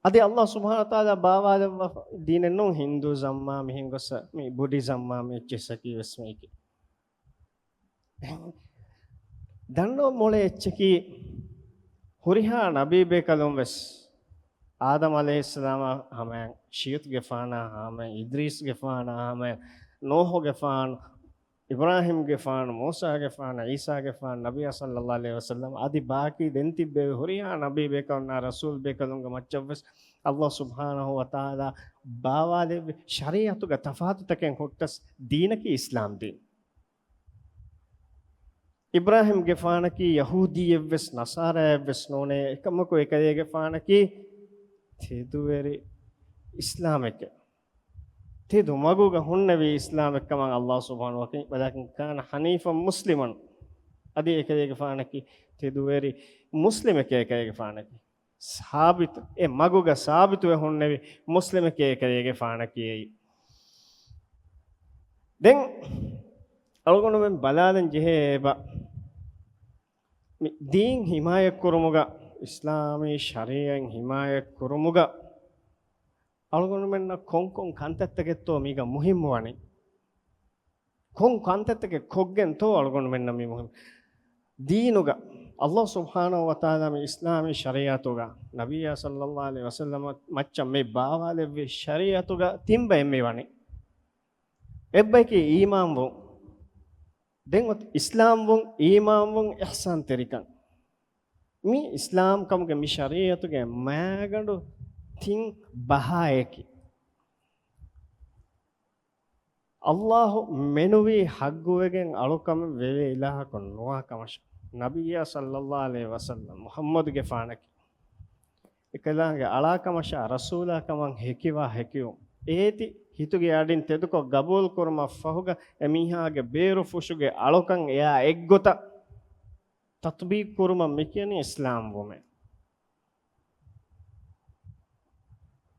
އަދި ﷲ ސުބްޙާނަހޫ ވަތަޢާލާ ބާވާލެއްވި ދީނެއް ނޫން ހިންދޫއިޒަމްއާ މިހެން ގޮސް މި ބުޑިޒަމްއާ މި އެއްޗިއްސަކީ ވެސް މީކީ. ދަންނަވަން މޮޅޭ އެއްޗަކީ، ހުރިހާ ނަބީ ބޭކަލުން ވެސް، އާދަމް ޢަލައިހިއްސަލާމާ ހަމަޔަށް، ޝީތުގެފާނާ ހަމަޔަށް، އިދްރީސްގެފާނާ ހަމަޔަށް، ނޫޙުގެފާނު، އިބްރާހީމްގެފާނު، މޫސާގެފާނު، ޢީސާގެފާނު، ނަބިއްޔާ ޞައްލައްލާހު ޢަލައިހި ވަސައްލަމް އަދި ބާކީ ދެން ތިއްބެވި ހުރިހާ ނަބީ ބޭކަލުންނާ ރަސޫލް ބޭކަލުންގެ މައްޗަށް ވެސް ﷲ ސުބްޙާނަހޫ ވަތަޢާލާ ބާވާލެއްވި ޝަރީޢަތުގަ ތަފާތުތަކެއް ހުއްޓަސް ދީނަކީ އިސްލާމް ދީން. އިބްރާހީމްގެފާނަކީ ޔަހޫދީއެއްވެސް ނަޞާރާއެއްވެސް ނޫނޭ، އެކަމަކު އެކަލޭގެފާނަކީ ތެދުވެރި އިސްލާމެކޭ. ތެދު މަގުގަ ހުންނެވީ އިސްލާމެއްކަމަށް ﷲ ސުބްޙާނަހޫ ވަތަޢާލާ، ވަލާކިން ކާނަ ޙަނީފަން މުސްލިމަން. އަދި އެކަލޭގެފާނަކީ ތެދުވެރި މުސްލިމެކޭ އެކަލޭގެފާނަކީ. ސާބިތު، އެ މަގުގަ ސާބިތުވެ ހުންނެވި މުސްލިމެކޭ އެކަލޭގެފާނަކީ އެއީ. ދެން އަޅުގަނޑުމެން ބަލާލަން ޖެހޭ އެބަ، މި ދީން ޙިމާޔަތް ކުރުމުގަ، އިސްލާމީ ޝަރީޢަތް ޙިމާޔަތް ކުރުމުގަ، އަޅުގަނޑުމެންނަށް ކޮންކޮން ކަންތައްތަކެއްތޯ މީގަ މުހިއްމުވަނީ؟ ކޮން ކަންތައްތަކެއް ކޮށްގެންތޯ އަޅުގަނޑުމެންނަށް މި މުހިއްމު؟ ދީނުގަ، ﷲ ސުބްޙާނަހޫ ވަތަޢާލާ މި އިސްލާމީ ޝަރީޢަތުގަ، ނަބިއްޔާ ޞައްލައްލާހު ޢަލައިހި ވަސައްލަމަ މައްޗަށް މި ބާވާލެއްވި ޝަރީޢަތުގަ ތިން ބައެއް މި ވަނީ. އެއްބަޔަކީ އީމާންވުން. ދެން އޮތް އިސްލާމްވުން، އީމާންވުން، އިޙްސާންތެރިކަން. މި އިސްލާމް ކަމުގެ މި ޝަރީޢަތުގެ މައިގަނޑު ތިން ބަހާއެކި. ﷲ މެނުވީ ޙައްޤުވެގެން އަޅުކަމެއް ވެވޭ އިލާހަކު ނުވާ ކަމަށް، ނަބިއްޔާ ޞައްލައްލާހު ޢަލައިހި ވަސައްލަމް މުޙައްމަދުގެފާނަކީ އެކަލާނގެ އަޅާކަމަށާ ރަސޫލާކަމަށް ހެކިވާ ހެކިވުން، އޭތި ހިތުގެ އަޑިން ތެދުކޮށް ގަބޫލުކުރުމަށް ފަހުގަ އެމީހާގެ ބޭރުފުށުގެ އަޅުކަން އެއާ އެއްގޮތަށް ތަޠްބީޤު ކުރުމަށް މިކިޔަނީ އިސްލާމްވުމޭ.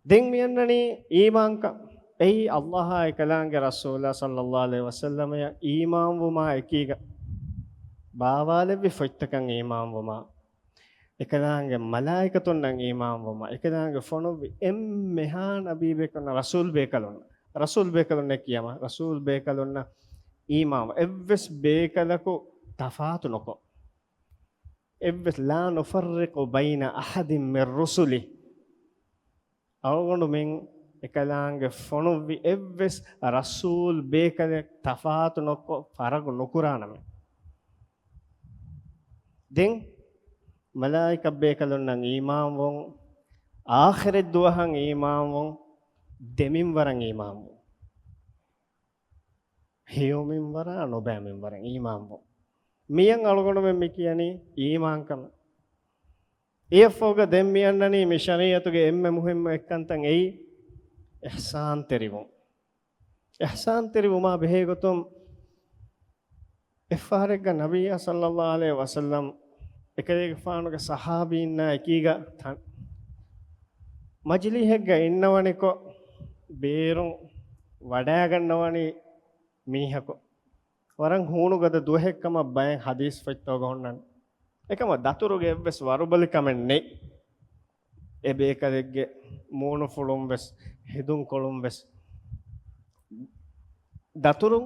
ދެން މިއަންނަނީ އީމާންކަން. އެއީ ﷲ އާ އެކަލާނގެ ރަސޫލާ ޞައްލައްލާހު ޢަލައިހި ވަސައްލަމަޔަށް އީމާންވުމާ އެކީގަ ބާވާލެއްވި ފޮތްތަކަށް އީމާންވުމާ، އެކަލާނގެ މަލާއިކަތުންނަށް އީމާންވުމާ، އެކަލާނގެ ފޮނުއްވި އެންމެހާ ނަބީ ބޭކަލުންނަށް، ރަސޫލް ބޭކަލުން، ރަސޫލް ބޭކަލުންނޭ ކިޔަމަ، ރަސޫލް ބޭކަލުންނަށް އީމާން، އެއްވެސް ބޭކަލަކު ތަފާތު ނުކޮށް، އެއްވެސް، لا نفرق بين أحد من رسله. އަޅުގަނޑުމެން އެކަލާނގެ ފޮނުއްވި އެއްވެސް ރަސޫލް ބޭކަލެއް ތަފާތު ނުކޮށް ފަރަގު ނުކުރާނަމޭ. ދެން މަލާއިކަ ބޭކަލުންނަށް އީމާންވުން، އާޚިރަތް ދުވަހަށް އީމާންވުން، ދެމިންވަރަށް އީމާންވުން. ހެޔޮމިންވަރާ ނުބައިމިންވަރަށް އީމާންވުން. މިއަށް އަޅުގަނޑުމެން މި ކިޔަނީ އީމާންކަމަށް. އެއަށްފަހުގަ ދެން މި އަންނަނީ މި ޝަރީއަތުގެ އެންމެ މުހިއްމު އެއްކަންތައް އެއީ އިޙްސާންތެރިވުން. އިޙްސާންތެރިވުމާ ބެހޭ ގޮތުން އެއްފަހަރެއްގަ ނަބިއްޔާ ޞައްލައްލާހު ޢަލައިހި ވަސައްލަމް އެކަލޭގެފާނުގެ ޞަޙާބީންނާ އެކީގަ ތަން މަޖިލީހެއްގަ އިންނަވަނިކޮށް، ބޭރުން ވަޑައިގަންނަވަނީ މީހަކު. ވަރަށް ހޫނުގަދަ ދުވަހެއްކަމަށް ބައެއް ޙަދީޘްފޮތްތަކުގަ ހުންނަން. އެކަމަށް ދަތުރުގެ އެއްވެސް ވަރުބަލިކަމެއް ނެތް. އެ ބޭކަލެއްގެ މޫނުފުޅުން ވެސް، ހެދުންކޮޅުން ވެސް. ދަތުރު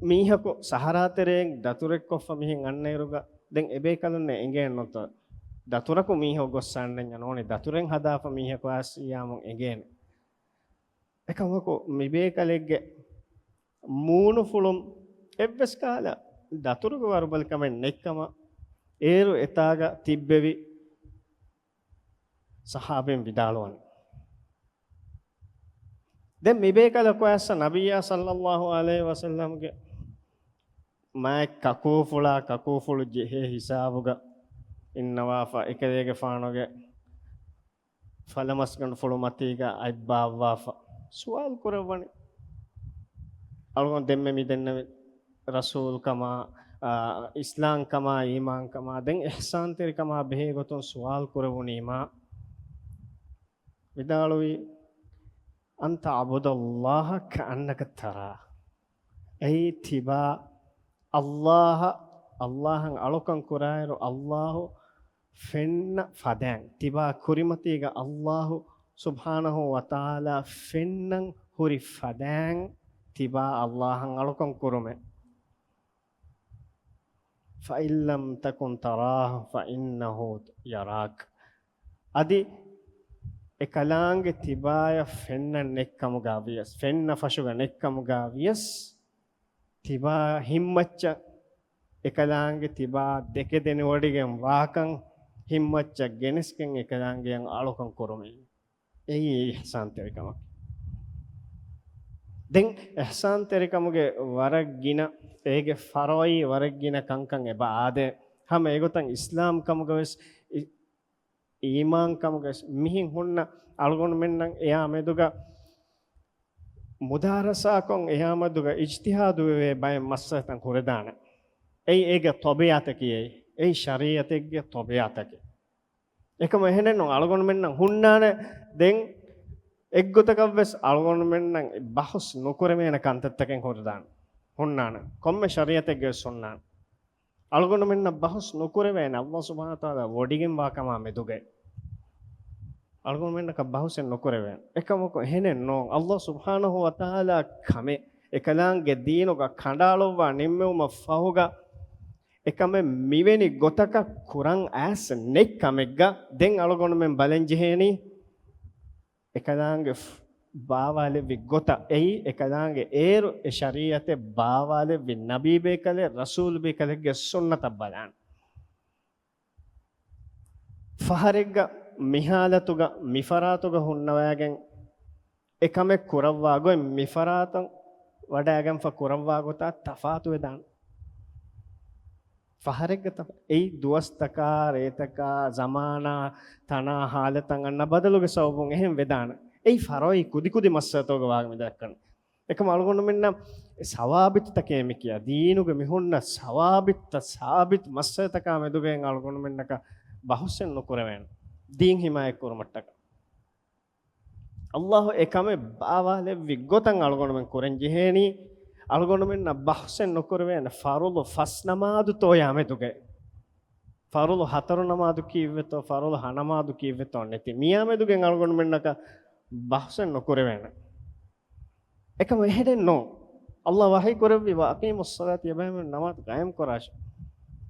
މީހަކު ސަހަރާތެރެއިން ދަތުރެއްކޮށްފަ މިހެން އަންނައިރުގަ، ދެން އެ ބޭކަލުންނަށް އެނގޭނެ ނޫންތޯ؟ ދަތުރަކު މީހަކު ގޮއްސަ އަންނަންޏާ ނޫނީ، ދަތުރެއް ހަދާފަ މީހަކު އައިސް އިޔާމުން އެނގޭނެ. އެކަމަކު މިބޭކަލެއްގެ މޫނުފުޅުން އެއްވެސް ކަހަލަ ދަތުރުގެ ވަރުބަލިކަމެއް ނެތްކަމަށް އޭރު އެތާގަ ތިއްބެވި ޞަޙާބީން ވިދާޅުވަނީ. ދެން މިބޭކަލަކު އައިސް ނަބިއްޔާ ޞައްލައްލާހު ޢަލައިހި ވަސައްލަމްގެ މާތް ކަކޫފުޅާ ކަކޫފުޅު ޖެހޭ ހިސާބުގަ އިންނަވާފަ، އެކަލޭގެފާނުގެ ފަލަމަސްގަނޑުފުޅު މަތީގަ އަތްބާއްވާފަ ސުވާލު ކުރައްވަނީ. އަޅުގަނޑު ދެންމެ މި ދެންނެވި ރަސޫލްކަމާ، އާ، އިސްލާމްކަމާ، އީމާންކަމާ، ދެން އިޙްސާންތެރިކަމާ ބެހޭ ގޮތުން ސުވާލު ކުރެވުނީމާ، ވިދާޅުވީ، أن تعبد الله كأنك تراه. އެއީ ތިބާ ﷲ، ﷲ އަށް އަޅުކަން ކުރާއިރު، ﷲ ފެންނަ ފަދައިން، ތިބާ ކުރިމަތީގަ ﷲ ސުބްޙާނަހޫ ވަތަޢާލާ ފެންނަން ހުރި ފަދައިން، ތިބާ ﷲ އަށް އަޅުކަން ކުރުމޭ. فإن لم تكن تراه فإنه يراك. އަދި އެކަލާނގެ ތިބާޔަށް ފެންނަން ނެތްކަމުގަ ވިޔަސް، ފެންނަ ފަށުގަ ނެތްކަމުގަ ވިޔަސް، ތިބާ ހިތްމައްޗަށް އެކަލާނގެ ތިބާ ދެކެ ދެނެވޮޑިގެން ވާކަން، ހިތްމައްޗަށް ގެނެސްގެން އެކަލާނގެއަށް އަޅުކަން ކުރުމޭ. އެއީ އިޙްސާންތެރިކަމަކީ. ދެން އިޙްސާންތެރިކަމުގެ ވަރަށް ގިނަ، އޭގެ ފަރުޢީ ވަރަށް ގިނަ ކަންކަން އެބަ އާދޭ. ހަމަ އެގޮތަށް އިސްލާމް ކަމުގަ ވެސް، އި-، އީމާން ކަމުގަ ވެސް މިހެން ހުންނަ އަޅުގަނޑުމެންނަށް އެއާ މެދުގަ މުދާރަސާކޮށް، އެއާ މެދުގަ އިޖްތިހާދުވެވޭ ބައެއް މައްސަލަތައް ހުރެދާނެ. އެއީ އޭގެ ޠަބީޢަތަކީ، އެއީ، އެއީ ޝަރީޢަތެއްގެ ޠަބީޢަތަކީ. އެކަމަށް އެހެނެއްނު، އަޅުގަނޑުމެންނަށް ހުންނާނެ ދެން އެއްގޮތަކަށްވެސް އަޅުގަނޑުމެންނަށް ބަހުސް ނުކުރެވޭނެ ކަންތައްތަކެއް ހުރެދާނެ. ހުންނާނެ. ކޮންމެ ޝަރީޢަތެއްގެވެސް ހުންނާނެ. އަޅުގަނޑުމެންނަށް ބަހުސް ނުކުރެވޭނެ، ﷲ ސުބްޙާނަހޫ ވަތަޢާލާ ވޮޑިގެންވާ ކަމާ މެދުގައި. އަޅުގަނޑުމެންނަކަށް ބަހުސެއް ނުކުރެވޭނެ. އެކަމަކު އެހެނެއް ނޫން. ﷲ ސުބްޙާނަހޫ ވަތަޢާލާ ކަމެއް އެކަލާނގެ ދީނުގަ ކަނޑައަޅުއްވާ ނިންމެވުމަށް ފަހުގަ، އެކަމެއް މިވެނި ގޮތަކަށް ކުރަން އައިސް ނެތް ކަމެއްގަ ދެން އަޅުގަނޑުމެން ބަލަން ޖެހޭނީ، އެކަލާނގެ ފް-، ބާވާލެއްވި ގޮތަށް އެއީ، އެކަލާނގެ އޭރު އެ ޝަރީޢަތެއް ބާވާލެއްވި ނަބީ ބޭކަލެއް، ރަސޫލު ބޭކަލެއްގެ ސުންނަތަށް ބަލާން. ފަހަރެއްގަ މި ޙާލަތުގަ މި ފަރާތުގަ ހުންނަވައިގެން އެކަމެއް ކުރައްވާ ގޮތް މި ފަރާތަށް ވަޑައިގެންފަ ކުރައްވާ ގޮތާ ތަފާތުވެދާނެ. ފަހަރެއްގަ ތަފާ-، އެއީ ދުވަސްތަކާ، ރޭތަކާ، ޒަމާނާ، ތަނާ، ޙާލަތަށް އަންނަ ބަދަލުގެ ސަބަބުން އެހެން ވެދާނެ. އެއީ ފަރުޢީ ކުދިކުދި މައްސަލަތަކުގަ ވާގޮތް މި ދައްކަނީ. އެކަމަކު އަޅުގަނޑުމެންނަށް ސަވާބިތުތަކޭ މި ކިޔާ. ދީނުގަ މި ހުންނަ ސަވާބިތުތައް، ސާބިތު މައްސަލަތަކާ މެދުގައި އަޅުގަނޑުމެންނަކަށް ބަހުސެއް ނުކުރެވޭނެ. ދީން ޙިމާޔަތް ކުރުމަށްޓަކާ. ﷲ އެ ކަމެއް ބާވާލެއްވި ގޮތަށް އަޅުގަނޑުމެން ކުރަން ޖެހޭނީ، އަޅުގަނޑުމެންނަށް ބަހުސެއް ނުކުރެވޭނެ ފަރުޟު ފަސް ނަމާދުތޯޔާ މެދުގައި. ފަރުޟު ހަތަރު ނަމާދު ކީއްވެތޯ، ފަރުޟު ހަ ނަމާދު ކީއްވެތޯ ނެތި. މިޔާ މެދުގެން އަޅުގަނޑުމެންނަކަށް ބަހުސެއް ނުކުރެވޭނެ. އެކަމަކު އެހެނެއް ނޫން. ﷲ ވަޙީ ކުރެއްވި، "وأقيموا الصلاة" ތިޔަބައިމީހުން ނަމާދު ޤާއިމް ކުރާށޭ.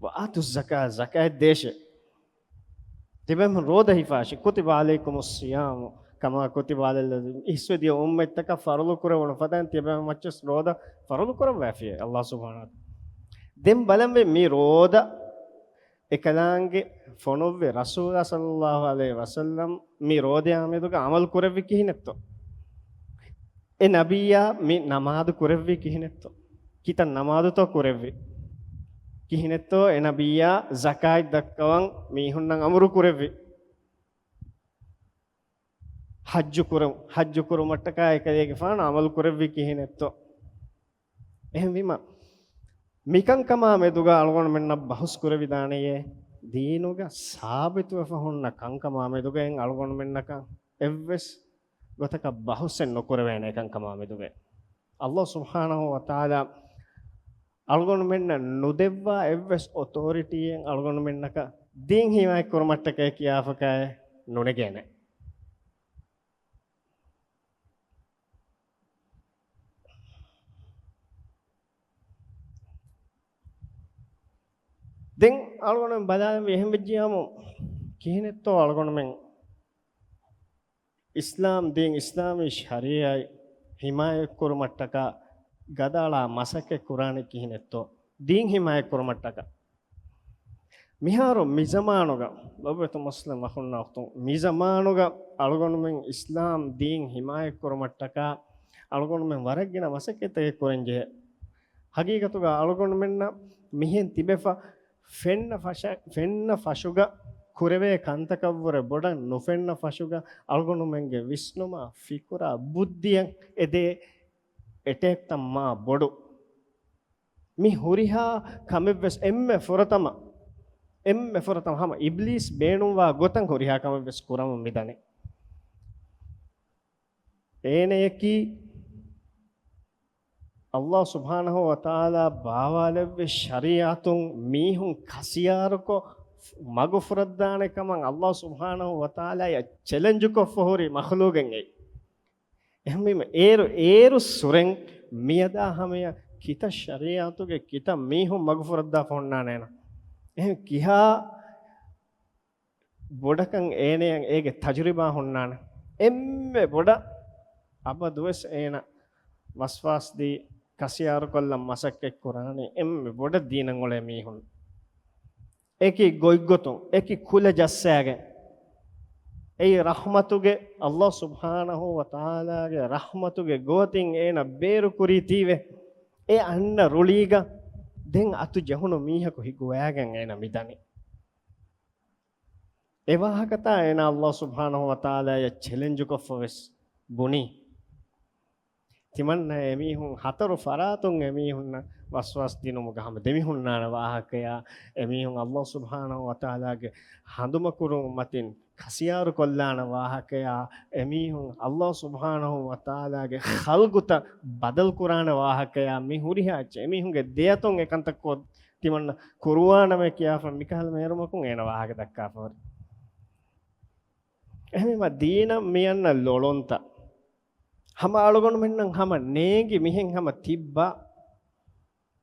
"وآتوا الزكاة" ޒަކާތް ދޭށޭ. ތިބެމެން ރޯދަ ހިފާށޭ. "كتب عليكم الصيام كما كتب على الذين" އިސްވެ ދިޔަ އުއްމަތްތަކަށް ފަރުޟު ކުރެވުނު ފަދައިން ތިބެމެން މައްޗަށް ރޯދަ ފަރުޟު ކުރައްވައިފިޔޭ ﷲ ސުބްޙާނަހޫ. ދެން ބަލަންވީ މި ރޯދަ އެކަލާނގެ ފޮނުއްވި ރަސޫލާ ޞައްލައްލާހު ޢަލައިހި ވަސައްލަމް މި ރޯދަޔާ މެދުގަ ޢަމަލު ކުރެއްވި ކިހިނެއްތޯ؟ އެ ނަބިއްޔާ މި ނަމާދު ކުރެއްވީ ކިހިނެއްތޯ؟ ކިތައް ނަމާދުތޯ ކުރެއްވީ؟ ކިހިނެއްތޯ އެ ނަބިއްޔާ ޒަކާތް ދައްކަވަން މީހުންނަށް އަމުރު ކުރެއްވީ؟ ޙައްޖު ކުރު-، ޙައްޖު ކުރުމަށްޓަކާ އެކަލޭގެފާނު ޢަމަލު ކުރެއްވީ ކިހިނެއްތޯ؟ އެހެންވީމަ، މިކަންކަމާ މެދުގަ އަޅުގަނޑުމެންނަށް ބަހުސް ކުރެވިދާނެޔޭ، ދީނުގަ ސާބިތުވެފަ ހުންނަ ކަންކަމާ މެދުގައި އަޅުގަނޑުމެންނަކަށް އެއްވެސް ގޮތަކަށް ބަހުސެއް ނުކުރެވޭނެ ކަންކަމާ މެދުގައި. ﷲ ސުބްޙާނަހޫ ވަތަޢާލާ އަޅުގަނޑުމެންނަށް ނުދެއްވާ އެއްވެސް އޮތޯރިޓީއެއް އަޅުގަނޑުމެންނަކަށް ދީން ހިމާޔަތް ކުރުމަށްޓަކައި ކިޔާފަކައި ނުނެގޭނެ. ދެން އަޅުގަނޑުމެން ބަލާލަންވީ އެހެން ވެއްޖިއްޔާމު ކިހިނެއްތޯ އަޅުގަނޑުމެން އިސްލާމް ދީން، އިސްލާމީ ޝަރީޢަތް ހިމާޔަތްކުރުމަށްޓަކާ ގަދައަޅާ މަސައްކަތް ކުރާނީ ކިހިނެއްތޯ؟ ދީން ހިމާޔަތްކުރުމަށްޓަކާ. މިހާރު މިޒަމާނުގަ، ލޮބުވެތި މުސްލިމް އަޚުންނާ އުޚްތުން، މިޒަމާނުގަ އަޅުގަނޑުމެން އިސްލާމް ދީން ހިމާޔަތްކުރުމަށްޓަކާ އަޅުގަނޑުމެން ވަރަށް ގިނަ މަސައްކަތްތަކެއް ކުރަންޖެހޭ. ހަގީގަތުގަ އަޅުގަނޑުމެންނަށް މިހެން ތިބެފަ ފެންނަ ފަށަ-، ފެންނަ ފަށުގަ ކުރެވޭ ކަންތަކަށްވުރެ ބޮޑަށް ނުފެންނަ ފަށުގަ އަޅުގަނޑުމެންގެ ވިސްނުމާ، ފިކުރާ، ބުއްދިއަށް އެދޭ އެޓޭކްތައް މާ ބޮޑު. މި ހުރިހާ ކަމެއްވެސް އެންމެ ފުރަތަމަ، އެންމެ ފުރަތަމަ ހަމަ އިބްލީސް ބޭނުންވާ ގޮތަށް ހުރިހާ ކަމެއްވެސް ކުރަމުން މިދަނީ. އޭނަޔަކީ ﷲ ސުބްޙާނަހޫ ވަތަޢާލާ ބާވާލެއްވި ޝަރީޢަތުން މީހުން ކަސިޔާރުކޮށް މަގު ފުރައްދާނެ ކަމަށް ﷲ ސުބްޙާނަހޫ ވަތަޢާލާޔަށް ޗެލެންޖުކޮށްފަ ހުރި މަޚްލޫގެއް އެއީ. އެހެންވީމަ އޭރު، އޭރު ސުރެން މިއަދާ ހަމަޔަށް ކިތައް ޝަރީޢަތުގެ ކިތައް މީހުން މަގު ފުރައްދާފަ ހުންނާނެ އޭނަ. އެހެން ކިހާ ބޮޑަކަށް އޭނަޔަށް އޭގެ ތަޖުރިބާ ހުންނާނެ. އެންމެ ބޮޑަށް އަބަދުވެސް އޭނަ ވަސްވާސް ދީ ކަސިޔާރުކޮށްލަން މަސައްކަތް ކުރާނީ އެންމެ ބޮޑަށް ދީނަށް އުޅޭ މީހުން. އެކި ގޮތްގޮތުން، އެކި ކުލަ ޖައްސާގެން. އެއީ ރަޙްމަތުގެ، ﷲ ސުބްޙާނަހޫ ވަތަޢާލާގެ ރަޙްމަތުގެ ގޯތިން އޭނަ ބޭރުކުރީތީވެ. އެ އަންނަ ރުޅީގަ ދެން އަތު ޖެހުނު މީހަކު ހިގުވައިގެން އޭނަ މިދަނީ. އެ ވާހަކަތާ އޭނާ ﷲ ސުބްޙާނަހޫ ވަތަޢާލާޔަށް ޗެލެންޖުކޮށްފަވެސް ބުނީ. ތިމަންނަ އެމީހުން ހަތަރު ފަރާތުން އެމީހުންނަށް ވަސްވާސް ދިނުމުގަ ހަމަ ދެމިހުންނާނެ ވާހަކަޔާ، އެމީހުން ﷲ ސުބްޙާނަހޫ ވަތަޢާލާގެ ހަނދުމަކުރުން މަތިން ކަސިޔާރު ކޮށްލާނެ ވާހަކަޔާ، އެމީހުން ﷲ ސުބްޙާނަހޫ ވަތަޢާލާގެ ޚަލްޤުތައް ބަދަލު ކުރާނެ ވާހަކަޔާ، މި ހުރިހާ އެއްޗެއް އެމީހުންގެ ދެއަތުން އެކަންތައް ކޮށް ތިމަންނަ ކުރުވާނަމޭ ކިޔާފަ މިކަހަލަ މޭރުމަކުން އޭނަ ވާހަކަ ދައްކާފަ ހުރި. އެހެންވީމަ ދީނަށް މިއަންނަ ލޮޅުންތައް ހަމަ އަޅުގަނޑުމެންނަށް ހަމަ ނޭނގި މިހެން ހަމަ ތިއްބާ،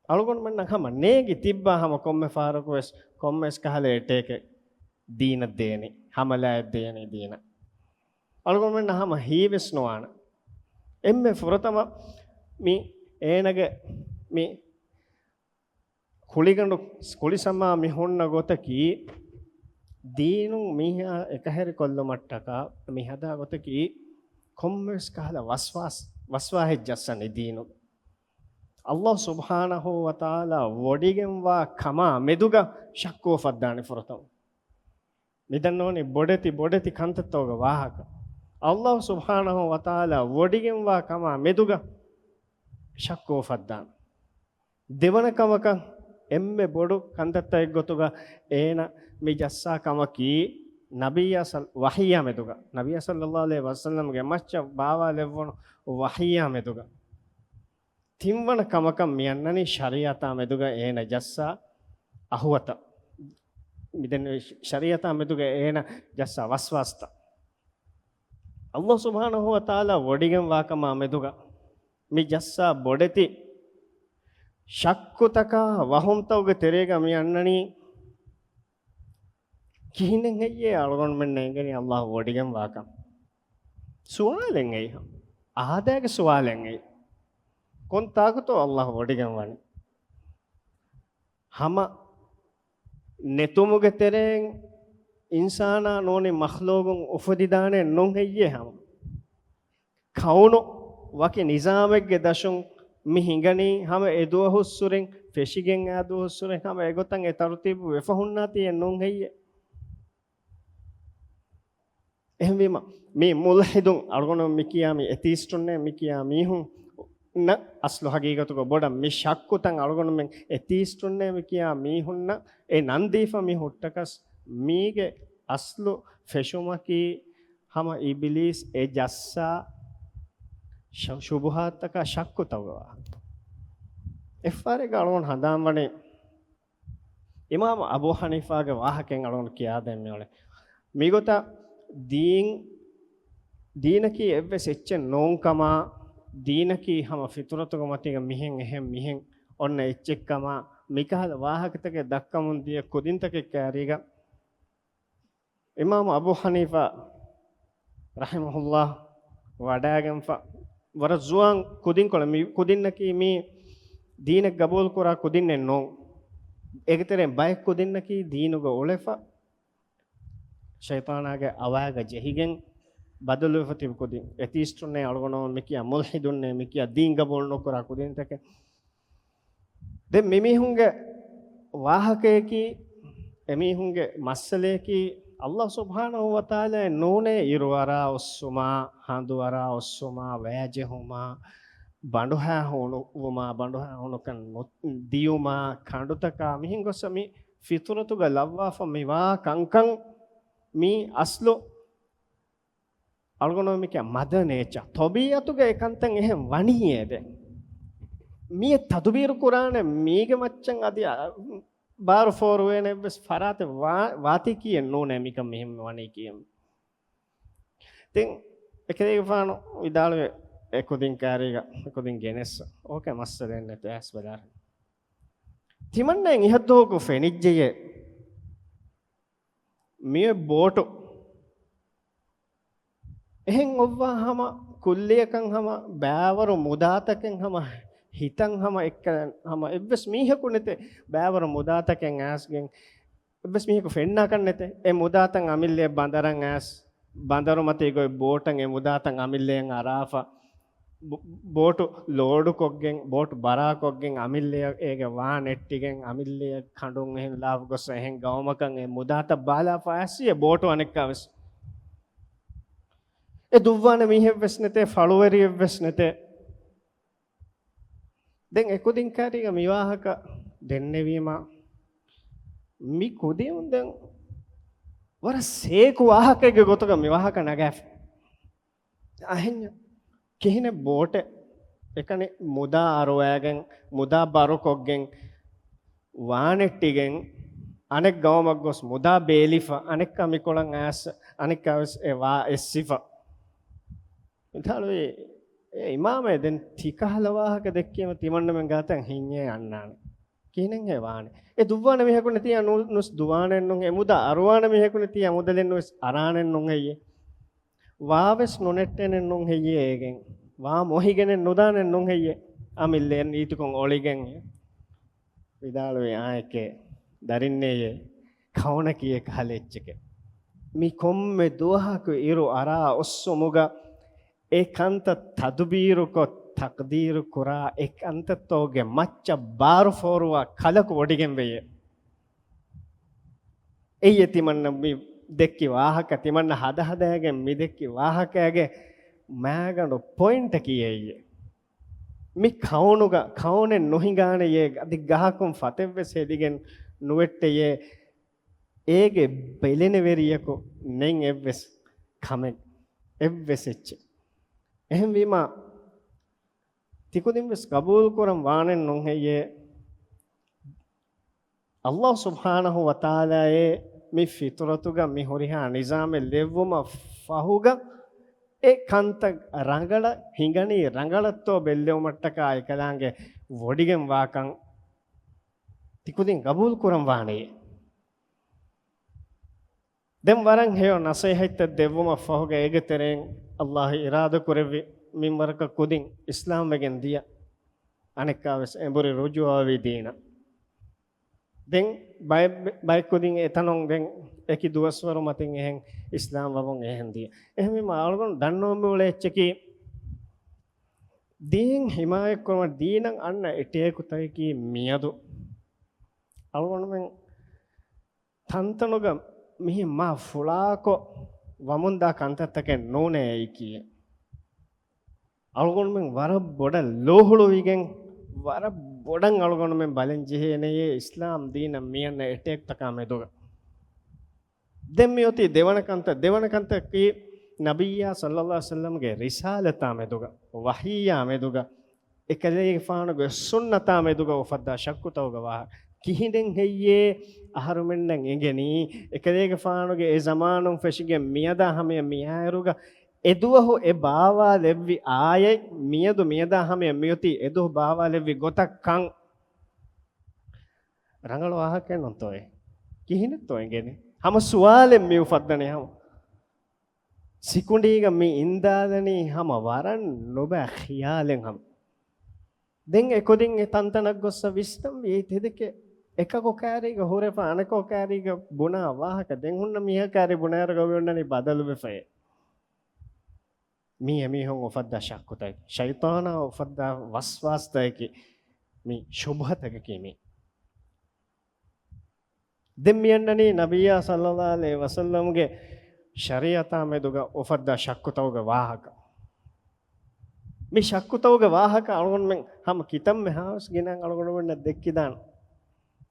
އަޅުގަނޑުމެންނަށް ހަމަ ނޭނގި ތިއްބާ ހަމަ ކޮންމެ ފަހަރަކުވެސް ކޮންމެސް ކަހަލަ އެޓޭކެއް ދީނަށް ދޭނީ، ހަމަލާއެއް ދޭނީ ދީނަށް. އަޅުގަނޑުމެންނަށް ހަމަ ހީވެސް ނުވާނެ. އެންމެ ފުރަތަމަ މި އޭނަގެ މި ކުޅިގަނޑު، ކުޅިސަމާ މި ހުންނަ ގޮތަކީ، ދީނުން މީހާ އެކަހެރިކޮށްލުމަށްޓަކާ މި ހަދާ ގޮތަކީ، ކޮންމެވެސް ކަހަލަ ވަސްވާސް، ވަސްވާހެއް ޖައްސަނީ ދީނުން. ﷲ ސުބްޙާނަހޫ ވަތަޢާލާ ވޮޑިގެންވާ ކަމާ މެދުގަ ޝައްކު އުފައްދާނެ ފުރަތަމަ. މިދަންނަވަނީ ބޮޑެތި، ބޮޑެތި ކަންތައްތަކުގެ ވާހަކަ. ﷲ ސުބްޙާނަހޫ ވަތަޢާލާ ވޮޑިގެންވާ ކަމާ މެދުގަ ޝައްކު އުފައްދާނެ. ދެވަނަ ކަމަކަށް އެންމެ ބޮޑު ކަންތައްތައް އެއްގޮތުގަ އޭނަ މި ޖައްސާ ކަމަކީ، ނަބިއްޔާ ސަލް-، ވަޙީއާ މެދުގަ، ނަބިއްޔާ ޞައްލައްލާހު ޢަލައިހި ވަސައްލަމްގެ މައްޗަށް ބާވާލެއްވުނު ވަޙީއާ މެދުގަ. ތިންވަނަ ކަމަކަށް މި އަންނަނީ ޝަރީޢަތާ މެދުގަ އޭނަ ޖައްސާ އަހުވަތައް. މިދެން ޝަރީޢަތާ މެދުގަ އޭނަ ޖައްސާ ވަސްވާސްތައް. ﷲ ސުބްޙާނަހޫ ވަތަޢާލާ ވޮޑިގެންވާ ކަމާ މެދުގަ މި ޖައްސާ ބޮޑެތި ޝައްކުތަކާ ވަހުމްތަކުގެ ތެރޭގަ މި އަންނަނީ، ކިހިނެއް ހެއްޔޭ އަޅުގަނޑުމެން ނޭނގެނީ ﷲ ވޮޑިގެންވާކަން؟ ސުވާލެއް އެއީ. އާދައިގެ ސުވާލެއް އެއީ. ކޮން ތާކުތޯ ﷲ ވޮޑިގެން ވަނީ؟ ހަމަ ނެތުމުގެ ތެރެއިން އިންސާނާ ނޫނީ މަޚްލޫގުން އުފެދިދާނެ ނޫން ހެއްޔޭ ހަމަ؟ ކައުނު ވަކި ނިޒާމެއްގެ ދަށުން މި ހިނގަނީ ހަމަ އެ ދުވަހުއްސުރެން، ފެށިގެން އާ ދުވަހުއްސުރެން ހަމަ އެގޮތަށް އެ ތަރުތީބު ވެފަ ހުންނާތީ އެއް ނޫން ހެއްޔޭ؟ އެހެންވީމަ، މި މުލްޙިދުން އަޅުގަނޑު މި ކިޔާ މި އެތީސްޓުންނޭ މި ކިޔާ މީހުންނަށް އަސްލު ހަގީގަތުގަ ބޮޑަށް މި ޝައްކުތައް އަޅުގަނޑުމެން އެތީސްޓުންނޭ މި ކިޔާ މީހުންނަށް އެ ނަންދީފަ މި ހުއްޓަކަސް މީގެ އަސްލު ފެށުމަކީ ހަމަ އިބިލީސް އެ ޖައްސާ ޝަ-، ޝުބުހާތަކާ ޝައްކުތަކުގެ ވާހަކަ. އެއްފަހަރެއްގަ އަޅުގަނޑު ހަނދާންވަނީ އިމާމު އަބޫ ޙަނީފާގެ ވާހަކައިން އަޅުގަނޑު ކިޔާދޭން މިއުޅެނީ. މިގޮތަށް ދީން، ދީނަކީ އެއްވެސް އެއްޗެއް ނޫންކަމާ، ދީނަކީ ހަމަ ފިޠުރަތުގެ މަތީގަ މިހެން އެހެން މިހެން އޮންނަ އެއްޗެއްކަމާ، މިކަހަލަ ވާހަކަތަކެއް ދައްކަމުން ދިޔަ ކުދިންތަކެއް ކާރީގަ އިމާމު އަބޫ ޙަނީފާ ރަޙިމަހުﷲ ވަޑައިގެންފަ ވަރަށް ޒުވާން ކުދިންކޮޅެއް. މި ކުދިންނަކީ މީ ދީނެއް ގަބޫލުކުރާ ކުދިންނެއް ނޫން. އޭގެތެރެއިން ބައެއް ކުދިންނަކީ ދީނުގަ އުޅެފަ، ޝައިޠާނާގެ އަވާގަ ޖެހިގެން ބަދަލުވެފަ ތިބި ކުދިން. އެތީސްޓުންނޭ އަޅުގަނޑު މި ކިޔާ، މުލްޙިދުންނޭ މި ކިޔާ، ދީން ގަބޫލު ނުކުރާ ކުދިންތަކެއް. ދެން މިމީހުންގެ ވާހަކަޔަކީ، އެމީހުންގެ މައްސަލަޔަކީ، ﷲ ސުބްޙާނަހޫ ވަތަޢާލާއެއް ނޫނޭ އިރު އަރާ އޮއްސުމާ، ހަނދު އަރާ އޮއްސުމާ، ވަޔަޖެހުމާ، ބަނޑުހައި ހޫނުވުމާ، ބަނޑުހައި ހޫނުކަން ނު-، ދިޔުމާ، ކަނޑުތަކާ މިހެން ގޮއްސަ މި ފިޠުރަތުގަ ލައްވާފަ މިވާ ކަންކަން މީ އަސްލު އަޅުގަނޑު މިކިޔާ މަދަރ ނޭޗާ، ޠަބީޢަތުގަ އެ ކަންތައް އެހެން ވަނީއޭ ދެން. މިއެއް ތަދުބީރު ކުރާނެ މީގެ މައްޗަށް އަދި އަ-، ބާރު ފޯރުވޭނެ އެއްވެސް ފަރާތެއް ވާ-، ވާތީކީއެއް ނޫނޭ މިކަން މިހެން ވަނީކީއެއް. ދެން އެކަލޭގެފާނު ވިދާޅުވެ އެ ކުދިން ކާރީގަ އެ ކުދިން ގެނެއްސަ. އޯކޭ، މައްސަލައެއް ނެތޭ، އައިސް ބަލާރަ. ތިމަންނައަށް އިހަށްދުވަހަކު ފެނިއްޖެޔޭ މިއޮތް ބޯޓު އެހެން އޮއްވާ ހަމަ ކުއްލިއަކަށް ހަމަ ބައިވަރު މުދާތަކެއް ހަމަ ހިތަށް ހަމަ އެއްކަލަ-، ހަމަ އެއްވެސް މީހަކު ނެތޭ ބައިވަރު މުދާތަކެއް އައިސްގެން އެއްވެސް މީހަކު ފެންނާކަށް ނެތޭ. އެ މުދާތައް އަމިއްލަޔަށް ބަނދަރަށް އައިސް، ބަނދަރު މަތީ ގޮތް ބޯޓަށް އެ މުދާތައް އަމިއްލަޔަށް އަރާފަ، ބޯ-، ބޯޓު ލޯޑުކޮށްގެން، ބޯޓު ބަރާކޮށްގެން އަމިއްލަޔަށް އޭގެ ވާން އެއްޓިގެން، އަމިއްލަޔަށް ކަނޑުން އެހެން ލާފަ ގޮއްސަ އެހެން ގައުމަކަށް އެ މުދާތައް ބާލާފަ އައިސް އެ ބޯޓު އަނެއްކާވެސް. އެ ދުއްވާނެ މީހެއްވެސް ނެތޭ، ފަޅުވެރިއެއްވެސް ނެތޭ. ދެން އެކުދިން ކާރީގަ މިވާހަކަ ދެންނެވީމަ، މި ކުދިން ދެން ވަރަށް ސޭކު ވާހަކައެއްގެ ގޮތުގަ މިވާހަކަ ނަގާފަ. އަހެންޏާ، ކިހިނެއް ބޯޓެއް އެކަނި މުދާ އަރުވައިގެން، މުދާ ބާރުކޮށްގެން، ވާނެއްޓިގެން، އަނެއް ގައުމަށް ގޮސް މުދާ ބޭލިފަ، އަނެއްކާ މިކޮޅަށް އައިސް، އަނެއްކާވެސް އެ ވާ އެއްސިފަ. މިތާޅުވީ، އޭ އިމާމޭ، ދެން ތިކަހަލަ ވާހަކަ ދެއްކީމަ ތިމަންނަމެން ގާތަށް ހިންޏޭ އަންނާނެ. ކިހިނެއްހޭ ވާނެ؟ އެ ދުއްވާނެ މީހަކު ނެތިއްޔާ ނު-، ނުސް ދުވާނެއްނު، އެ މުދާ އަރުވާނެ މީހަކު ނެތިއްޔާ މުދަލެއް ނުވެސް އަރާނެއްނު ހެއްޔޭ؟ ވާވެސް ނުނެއްޓޭނެއްނު ހެއްޔޭ އޭގެން؟ ވާ މޮހިގެނެއް ނުދާނެއްނު ހެއްޔޭ؟ އަމިއްލަ ރީތިކޮށް އޮޅިގެން. ވިދާޅުވި އާއެކޭ ދަރިންނޭޔޭ ކައުނަކީ އެކަހަލަ އެއްޗެކޭ. މި ކޮންމެ ދުވަހަކު އިރު އަރާ އޮއްސުމުގަ އެ ކަންތައް ތަދުބީރުކޮށް، ތަޤްދީރު ކުރާ އެ ކަންތައްތޯގެ މައްޗަށް ބާރު ފޯރުވާ ކަލަކު ވޮޑިގެން ވެޔޭ. އެއްޔެ ތިމަންނަ މި ދެއްކި ވާހަކަ، ތިމަންނަ ހަދަހަދައިގެން މި ދެއްކި ވާހަކައިގެ މައިގަނޑު ޕޮއިންޓަކީ އެއްޔެ. މި ކައުނުގަ ކައުނެއް ނުހިނގާނެޔޭ، އަދި ގަހަކުން ފަތެއްވެސް ހެދިގެން ނުވެއްޓެޔޭ. އޭގެ ބެލެނިވެރިޔަކު ނެތް އެއްވެސް ކަމެއް، އެއްވެސް އެއްޗެއް. އެހެންވީމާ، ތިކުދިންވެސް ގަބޫލުކުރަން ވާނެއްނު ހެއްޔޭ؟ ﷲ ސުބްޙާނަހޫ ވަތަޢާލާއޭ މި ފިޠުރަތުގަ މި ހުރިހާ ނިޒާމެއް ލެއްވުމަށް ފަހުގަ، އެ ކަންތައް ރަނގަޅަށް ހިނގަނީ ރަނގަޅަށްތޯ ބެއްލެވުމަށްޓަކާ އެކަލާނގެ ވޮޑިގެން ވާކަން ތިކުދިން ގަބޫލު ކުރަން ވާނެޔޭ. ދެން ވަރަށް ހެޔޮ ނަސޭހަތްތައް ދެއްވުމަށް ފަހުގަ އޭގެ ތެރެއިން ﷲ އިރާދަ ކުރެއްވި މިންވަރަކަށް ކުދިން އިސްލާމް ވެގެން ދިޔަ، އަނެއްކާވެސް އެނބުރި ރުޖޫޢަވީ ދީނަށް. ދެން ބައެއް، ބައެއް ކުދިން އެތަނުން ދެން އެކި ދުވަސްވަރު މަތިން އެހެން އިސްލާމް ވަމުން އެހެން ދިޔަ. އެހެންވީމަ އަޅުގަނޑު ދަންނަވަން މިއުޅޭ އެއްޗަކީ، ދީން ހިމާޔަތްކުރުމަށް ދީނަށް އަންނަ އެޓޭކުތަކަކީ މިއަދު އަޅުގަނޑުމެން ތަންތަނުގަ މިހެން މާ ފުޅާކޮށް ވަމުންދާ ކަންތައްތަކެއް ނޫނޭ އެއީކީ. އަޅުގަނޑުމެން ވަރަށް ބޮޑަށް ލޯހުޅުވިގެން، ވަރަށް ބޮޑަށް އަޅުގަނޑުމެން ބަލަން ޖެހޭނެޔޭ އިސްލާމް ދީނަށް މިއަންނަ އެޓޭކްތަކާ މެދުގަ. ދެން މިއޮތީ ދެވަނަ ކަންތައް. ދެވަނަ ކަންތަކީ ނަބިއްޔާ ޞައްލައްލާހު ޢަލައިހި ވަސައްލަމްގެ ރިސާލަތާ މެދުގަ، ވަޙީއާ މެދުގަ، އެކަލޭގެފާނުގެ ސުންނަތާ މެދުގަ އުފައްދާ ޝައްކުތަކުގެ ވާހަކަ. ކިހިނެއް ހެއްޔޭ އަހަރުމެންނަށް އެނގެނީ އެކަލޭގެފާނުގެ އެ ޒަމާނުން ފެށިގެން މިއަދާ ހަމަޔަށް މިއާއިރުގަ އެދުވަހު އެ ބާވާލެއްވި އާޔަތް، މިއަދު މިއަދާ ހަމަޔަށް މިއޮތީ އެދުވަހު ބާވާލެއްވި ގޮތަށް ކަން؟ ރަނގަޅު ވާހަކައެއް ނޫންތޯއޭ؟ ކިހިނެއްތޯ އެނގެނީ؟ ހަމަ ސުވާލެއް މި އުފައްދަނީ ހަމަ. ސިކުނޑީގަ މި އިންދާލަނީ ހަމަ ވަރަށް ނުބައި ޚިޔާލެއް ހަމަ. ދެން އެކުދިން އެ ތަންތަނަށް ގޮއްސަ ވިސްނަންވީ ތެދެކޭ. އެކަކު ކާރީގަ ހުރެފަ އަނެކަކު ކާރީގަ ބުނާ ވާހަކަ ދެން ހުންނަ މީހާ ކާރީ ބުނާއިރުގަ މި އޮންނަނީ ބަދަލުވެފައޭ. މީ އެމީހުން އުފައްދާ ޝައްކުތަކެއް، ޝައިޠާނާ އުފައްދާ ވަސްވާސްތަކެކޭ، މި ޝުބުހަތަކަކީ މީ. ދެން މި އަންނަނީ ނަބިއްޔާ ޞައްލައްލާހު ޢަލައިހި ވަސައްލަމްގެ ޝަރީޢަތާ މެދުގަ އުފައްދާ ޝައްކުތަކުގެ ވާހަކަ. މި ޝައްކުތަކުގެ ވާހަކަ އަޅުގަނޑުމެން ހަމަ ކިތަންމެ ހާވެސް ގިނައިން އަޅުގަނޑުމެންނަށް ދެއްކިދާނެ.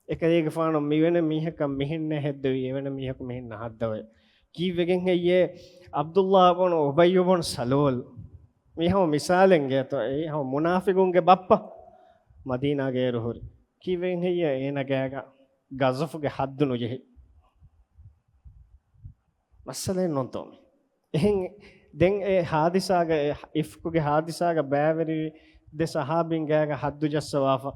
އެކަލޭގެފާނު މިވެނެ މީހަކަށް މިހެންނޭ ހައްދަވީ، އެވެނެ މީހަކު މިހެންނަށް ހައްދަވޭ. ކީއްވެގެން ހެއްޔޭ ޢަބްދުﷲ ބުނު އުބައްޔު ބުނު ސަލޫލް؟ މީ ހަމަ މިސާލެއް އިނގޭތޯ، އެއީ ހަމަ މުނާފިގުންގެ ބައްޕަ މަދީނާގައި އޭރު ހުރި. ކީއްވެގެން ހެއްޔޭ އޭނަ ގާގަ ގަޒަފުގެ ހައްދު ނުޖެހި؟ މައްސަލައެއް ނޫންތޯ މީ؟ އެހެން ދެން އެ ހާދިސާގަ، އެ އިފްކުގެ ހާދިސާގަ ބައިވެރިވި ދެ ޞަޙާބީން ގާގަ ހައްދު ޖައްސަވާފަ،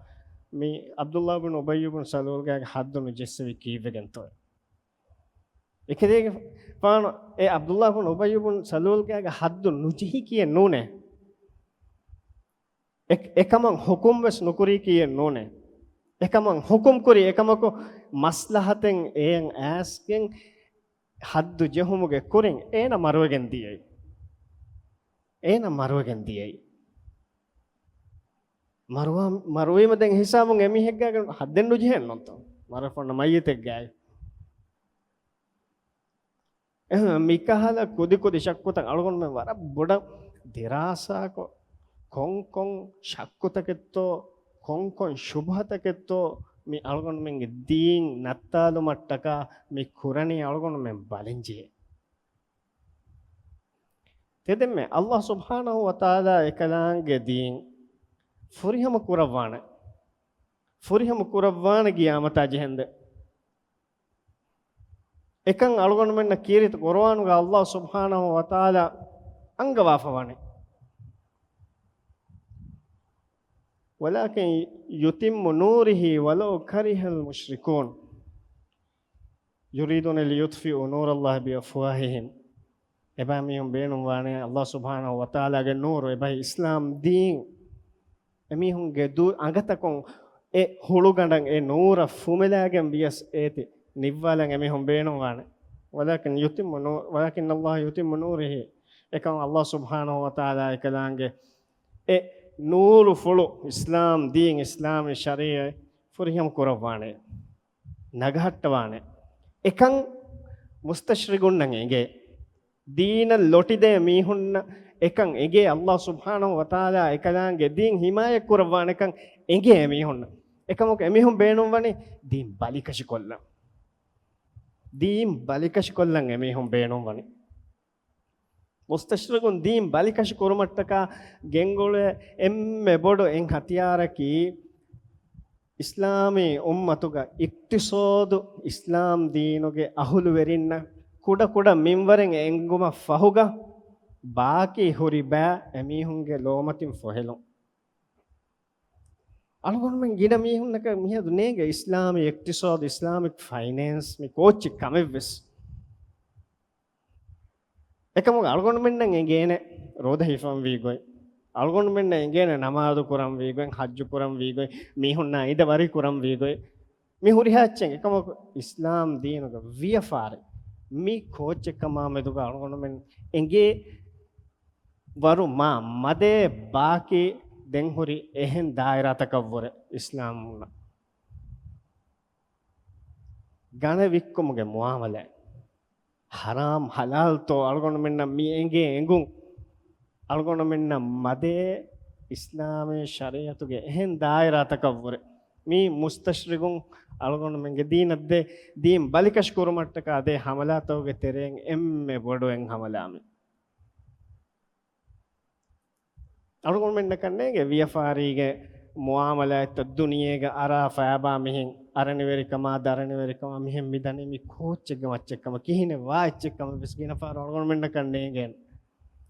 މި ޢަބްދުﷲ ބުނު އުބައްޔު ބުނު ސަލޫލް ގާގަ ހައްދު ނުޖެއްސެވި ކީއްވެގެންތޯ؟ އެކަލޭގެފާނު އެ ޢަބްދުﷲ ބުނު އުބައްޔު ބުނު ސަލޫލް ގާގަ ހައްދު ނުޖެހި ކީއެއް ނޫނޭ. އެ، އެކަމަށް ޙުކުމް ވެސް ނުކުރީ ކީއެއް ނޫނޭ. އެކަމަށް ޙުކުމް ކުރި އެކަމަކު މަސްލަހަތެއް އޭން އައިސްގެން ހައްދު ޖެހުމުގެ ކުރިން އޭނަ މަރުވެގެން ދިޔައީ. އޭނަ މަރުވެގެން ދިޔައީ. މަރުވާ، މަރުވީމަ ދެން ހިސާބުން އެމީހެއްގާގެ ހައްދެއް ނުޖެހޭނެ ނޫންތޯ؟ މަރުވެފަ އޮންނަ މައްޔިތެއްގާއި. އެހެން މިކަހަލަ ކުދިކުދި ޝައްކުތައް އަޅުގަނޑުމެން ވަރަށް ބޮޑަށް ދިރާސާކޮށް، ކޮންކޮން ޝައްކުތަކެއްތޯ، ކޮންކޮން ޝުބުހަތަކެއްތޯ މި އަޅުގަނޑުމެންގެ ދީން ނައްތާލުމަށްޓަކާ މި ކުރަނީ އަޅުގަނޑުމެން ބަލަންޖެހޭ. ތެދެއްމެ ﷲ ސުބްޙާނަހޫ ވަތަޢާލާ އެކަލާނގެ ދީން ފުރިހަމަ ކުރައްވާނެ. ފުރިހަމަ ކުރައްވާނެ ގިޔާމަތާ ޖެހެންދެން. އެކަން އަޅުގަނޑުމެންނަށް ކީރިތި ޤުރުއާނުގަ ﷲ ސުބްޙާނަހޫ ވަތަޢާލާ އަންގަވާފަ ވަނީ. ولكن يتم نوره ولو كره المشركون يريدون ليطفئوا نور الله بأفواههم. އެބައިމީހުން ބޭނުންވާނެ ﷲ ސުބްޙާނަހޫ ވަތަޢާލާގެ ނޫރު، އެބައި އިސްލާމް ދީން އެމީހުންގެ ދޫ އަނގަތަކުން އެ ހުޅުގަނޑަށް އެ ނޫރަށް ފުމެލާގެން ވިޔަސް އޭތި ނިއްވާލަން އެމީހުން ބޭނުންވާނެ. ولكن يتم نور، ولكن الله يتم نوره. އެކަމަކު ﷲ ސުބްޙާނަހޫ ވަތަޢާލާ އެކަލާނގެ އެ ނޫރުފުޅު، އިސްލާމް ދީން، އިސްލާމީ ޝަރީޢަތް ފުރިހަމަ ކުރައްވާނެ، ނަގަހައްޓަވާނެ. އެކަން މުސްތަޝްރިޤުންނަށް އެނގޭ. ދީނަށް ލޮޓިދޭ މީހުންނަށް އެކަން އެނގޭ. ﷲ ސުބްޙާނަހޫ ވަތަޢާލާ އެކަލާނގެ ދީން ހިމާޔަތް ކުރައްވާނެކަން އެނގޭ އެމީހުންނަށް. އެކަމަކު އެމީހުން ބޭނުންވަނީ ދީން ބަލިކަށިކޮށްލަން. ދީން ބަލިކަށިކޮށްލަން އެމީހުން ބޭނުންވަނީ. މުސްތަޝްރިޤުން ދީން ބަލިކަށި ކުރުމަށްޓަކާ ގެންގުޅޭ އެންމެ ބޮޑު އެއް ހަތިޔާރަކީ، އިސްލާމީ އުއްމަތުގަ އިޤްތިޞާދު އިސްލާމް ދީނުގެ އަހުލުވެރިންނަށް ކުޑަކުޑަ މިންވަރެއް އެނގުމަށް ފަހުގަ، ބާކީ ހުރި ބައި އެމީހުންގެ ލޯމަތިން ފޮހެލުން. އަޅުގަނޑުމެން ގިނަ މީހުންނަކަށް މިއަދު ނޭނގެ އިސްލާމީ އިޤްތިޞާދު، އިސްލާމިކް ފައިނޭންސް މި ކޯއްޗެއް ކަމެއްވެސް. އެކަމަކު އަޅުގަނޑުމެންނަށް އެނގޭނެ ރޯދަ ހިފަންވީ ގޮތް. އަޅުގަނޑުމެންނަށް އެނގޭނެ ނަމާދު ކުރަންވީ ގޮތް، ޙައްޖު ކުރަންވީ ގޮތް، މީހުންނާ އިނދަ ވަރި ކުރަންވީ ގޮތް. މި ހުރިހާ އެއްޗެއް އެކަމަކު އިސްލާމް ދީނުގެ ވިޔަފާރި މި ކޯއްޗެއްކަމާ މެދުގަ އަޅުގަނޑުމެން އެނގޭ ވަރު މާ މަދޭ ބާކީ ދެން ހުރި އެހެން ދާއިރާތަކަށްވުރެ އިސްލާމް ގަނެ ވިއްކުމުގެ މުއާމަލާތް. ހަރާމް ހަލާލްތޯ އަޅުގަނޑުމެންނަށް މި އެނގޭ އެނގުން. އަޅުގަނޑުމެންނަށް މަދޭ އިސްލާމީ ޝަރީއަތުގެ އެހެން ދާއިރާތަކަށްވުރެ. މީ މުސްތަޝްރިގުން އަޅުގަނޑުމެންގެ ދީނަށްދޭ، ދީން ބަލިކަށި ކުރުމަށްޓަކާ ދޭ ހަމަލާތަކުގެ ތެރެއިން އެންމެ ބޮޑު އެއް ހަމަލާ މީ. އަޅުގަނޑުމެންނަކަށް ނޭނގެ ވިޔަފާރީގެ މުއާމަލާތްތައް ދުނިޔޭގަ އަރާ ފައިބާ މިހެން އަރަނިވެރިކަމާ ދަރަނިވެރިކަމާ މިހެން މި ދަނީ މި ކޯއްޗެއްގެ މައްޗެއްކަމަށް ކިހިނެއް ވާ އެއްޗެއްކަމަށް ވެސް ގިނަ ފަހަރު އަޅުގަނޑުމެންނަކަށް ނޭނގޭނެ.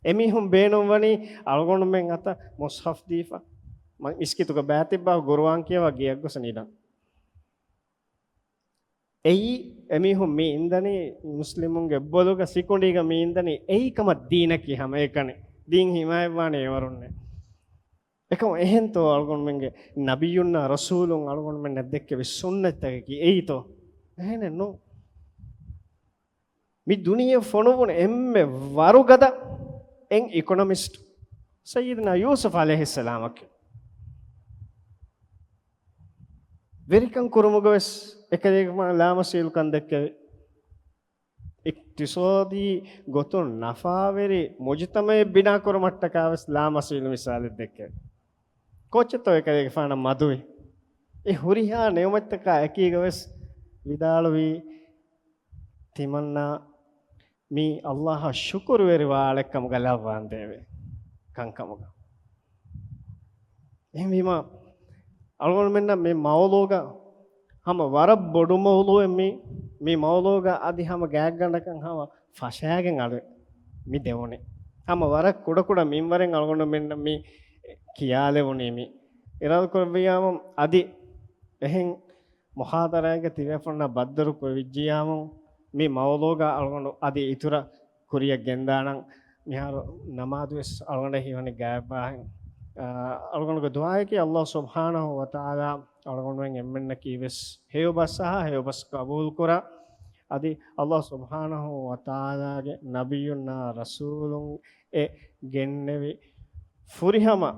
އެމީހުން ބޭނުންވަނީ އަޅުގަނޑުމެން އަތަށް މުޞްޙަފް ދީފަ، މަ-، މިސްކިތުގަ ބައިތިއްބާ ގުރުއާން ކިޔަވާ ގެޔަށް ގޮސް ނިދަން. އެއީ އެމީހުން މި އިންދަނީ މުސްލިމުންގެ ބޮލުގަ ސިކުނޑީގަ މި އިންދަނީ އެއީ ކަމަށް ދީނަކީ ހަމައެކަނި. ދީން ހިމާޔަތްވާނީ އެވަރުންނޭ. އެކަމަ އެހެންތޯ އަޅުގަނޑުމެންގެ ނަބިއްޔުންނާ ރަސޫލުން އަޅުގަނޑުމެންނަށް ދެއްކެވި ސުންނަތްތަކަކީ އެއީތޯ؟ އެހެނެއް ނޫން. މި ދުނިޔެ ފޮނުވުނު އެންމެ ވަރުގަދަ އެއް އިކޮނޮމިސްޓް ސައްޔިދުނާ ޔޫސުފް ޢަލައިހިއްސަލާމަކީ. ވެރިކަން ކުރުމުގަ ވެސް އެކަލޭގެފާނު ލާމަސީލުކަން ދެއްކެވި. އިޤްތިޞާދީ ގޮތުން ނަފާވެރި މުޖުތަމަޢެއް ބިނާ ކުރުމަށްޓަކާ ވެސް ލާމަސީލު މިސާލެއް ދެއްކެވި. ކޯއްޗެއްތޯ އެކަލޭގެފާނަށް މަދުވި؟ އެ ހުރިހާ ނިޢުމަތްތަކާ އެކީގަ ވެސް ވިދާޅުވީ، ތިމަންނާ މީ ﷲ އަށް ޝުކުރުވެރިވާ އަޅެއްކަމުގަ ލައްވާނދޭވެ ކަންކަމުގަ. އެހެންވީމަ، އަޅުގަނޑުމެންނަށް މި މައުޟޫޢުގަ ހަމަ ވަރަށް ބޮޑު މައުޟޫޢެއް މީ. މި މައުޟޫޢުގަ އަދި ހަމަ ގާތްގަނޑަކަށް ހަމަ ފަށާގެން އަޅު މި ދެވުނީ. ހަމަ ވަރަށް ކުޑަކުޑަ މިންވަރެއް އަޅުގަނޑުމެންނަށް މި ކިޔާލެވުނީ މި. އިރާދަކުރެއްވިއްޔާމު އަދި އެހެން މުޙާޟަރާއެއްގަ ތިބޭފުޅުންނާ ބައްދަލު ކުރެވިއްޖިއްޔާމު، މި މައުޟޫޢުގަ އަޅުގަނޑު އަދި އިތުރަށް ކުރިއަށް ގެންދާނަން. މިހާރު ނަމާދު ވެސް އަޅުގަނޑަށް ހީވަނީ ގާތްވާހެން. އާ، އަޅުގަނޑުގެ ދުޢާއަކީ ﷲ ސުބްޙާނަހޫ ވަތަޢާލާ އަޅުގަނޑުމެން އެންމެންނަކީ ވެސް ހެޔޮބަސް އަހާ، ހެޔޮބަސް ޤަބޫލުކުރާ. އަދި ﷲ ސުބްޙާނަހޫ ވަތަޢާލާގެ ނަބިއްޔުންނާ ރަސޫލުން އެ ގެންނެވި ފުރިހަމަ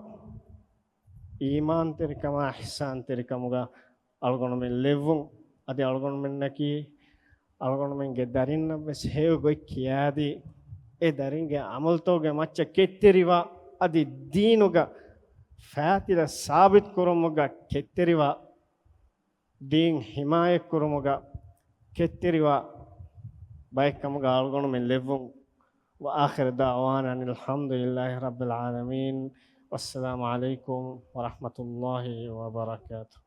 އީމާންތެރިކަމާ އިޙްސާންތެރިކަމުގަ އަޅުގަނޑުމެން ލެއްވުން. އަދި އަޅުގަނޑުމެންނަކީ އަޅުގަނޑުމެންގެ ދަރިންނަށް ވެސް ހެޔޮ ގޮތް ކިޔާދީ، އެ ދަރިންގެ ޢަމަލުތަކުގެ މައްޗަށް ކެތްތެރިވާ، އަދި ދީނުގަ ފާތިލަ ސާބިތު ކުރުމުގަ ކެތްތެރިވާ، ދީން ޙިމާޔަތް ކުރުމުގަ ކެތްތެރިވާ ބައެއްކަމުގަ އަޅުގަނޑުމެން ލެއްވުން. وآخر دعوانا أن الحمد لله رب العالمين. والسلام عليكم ورحمة الله وبركاته.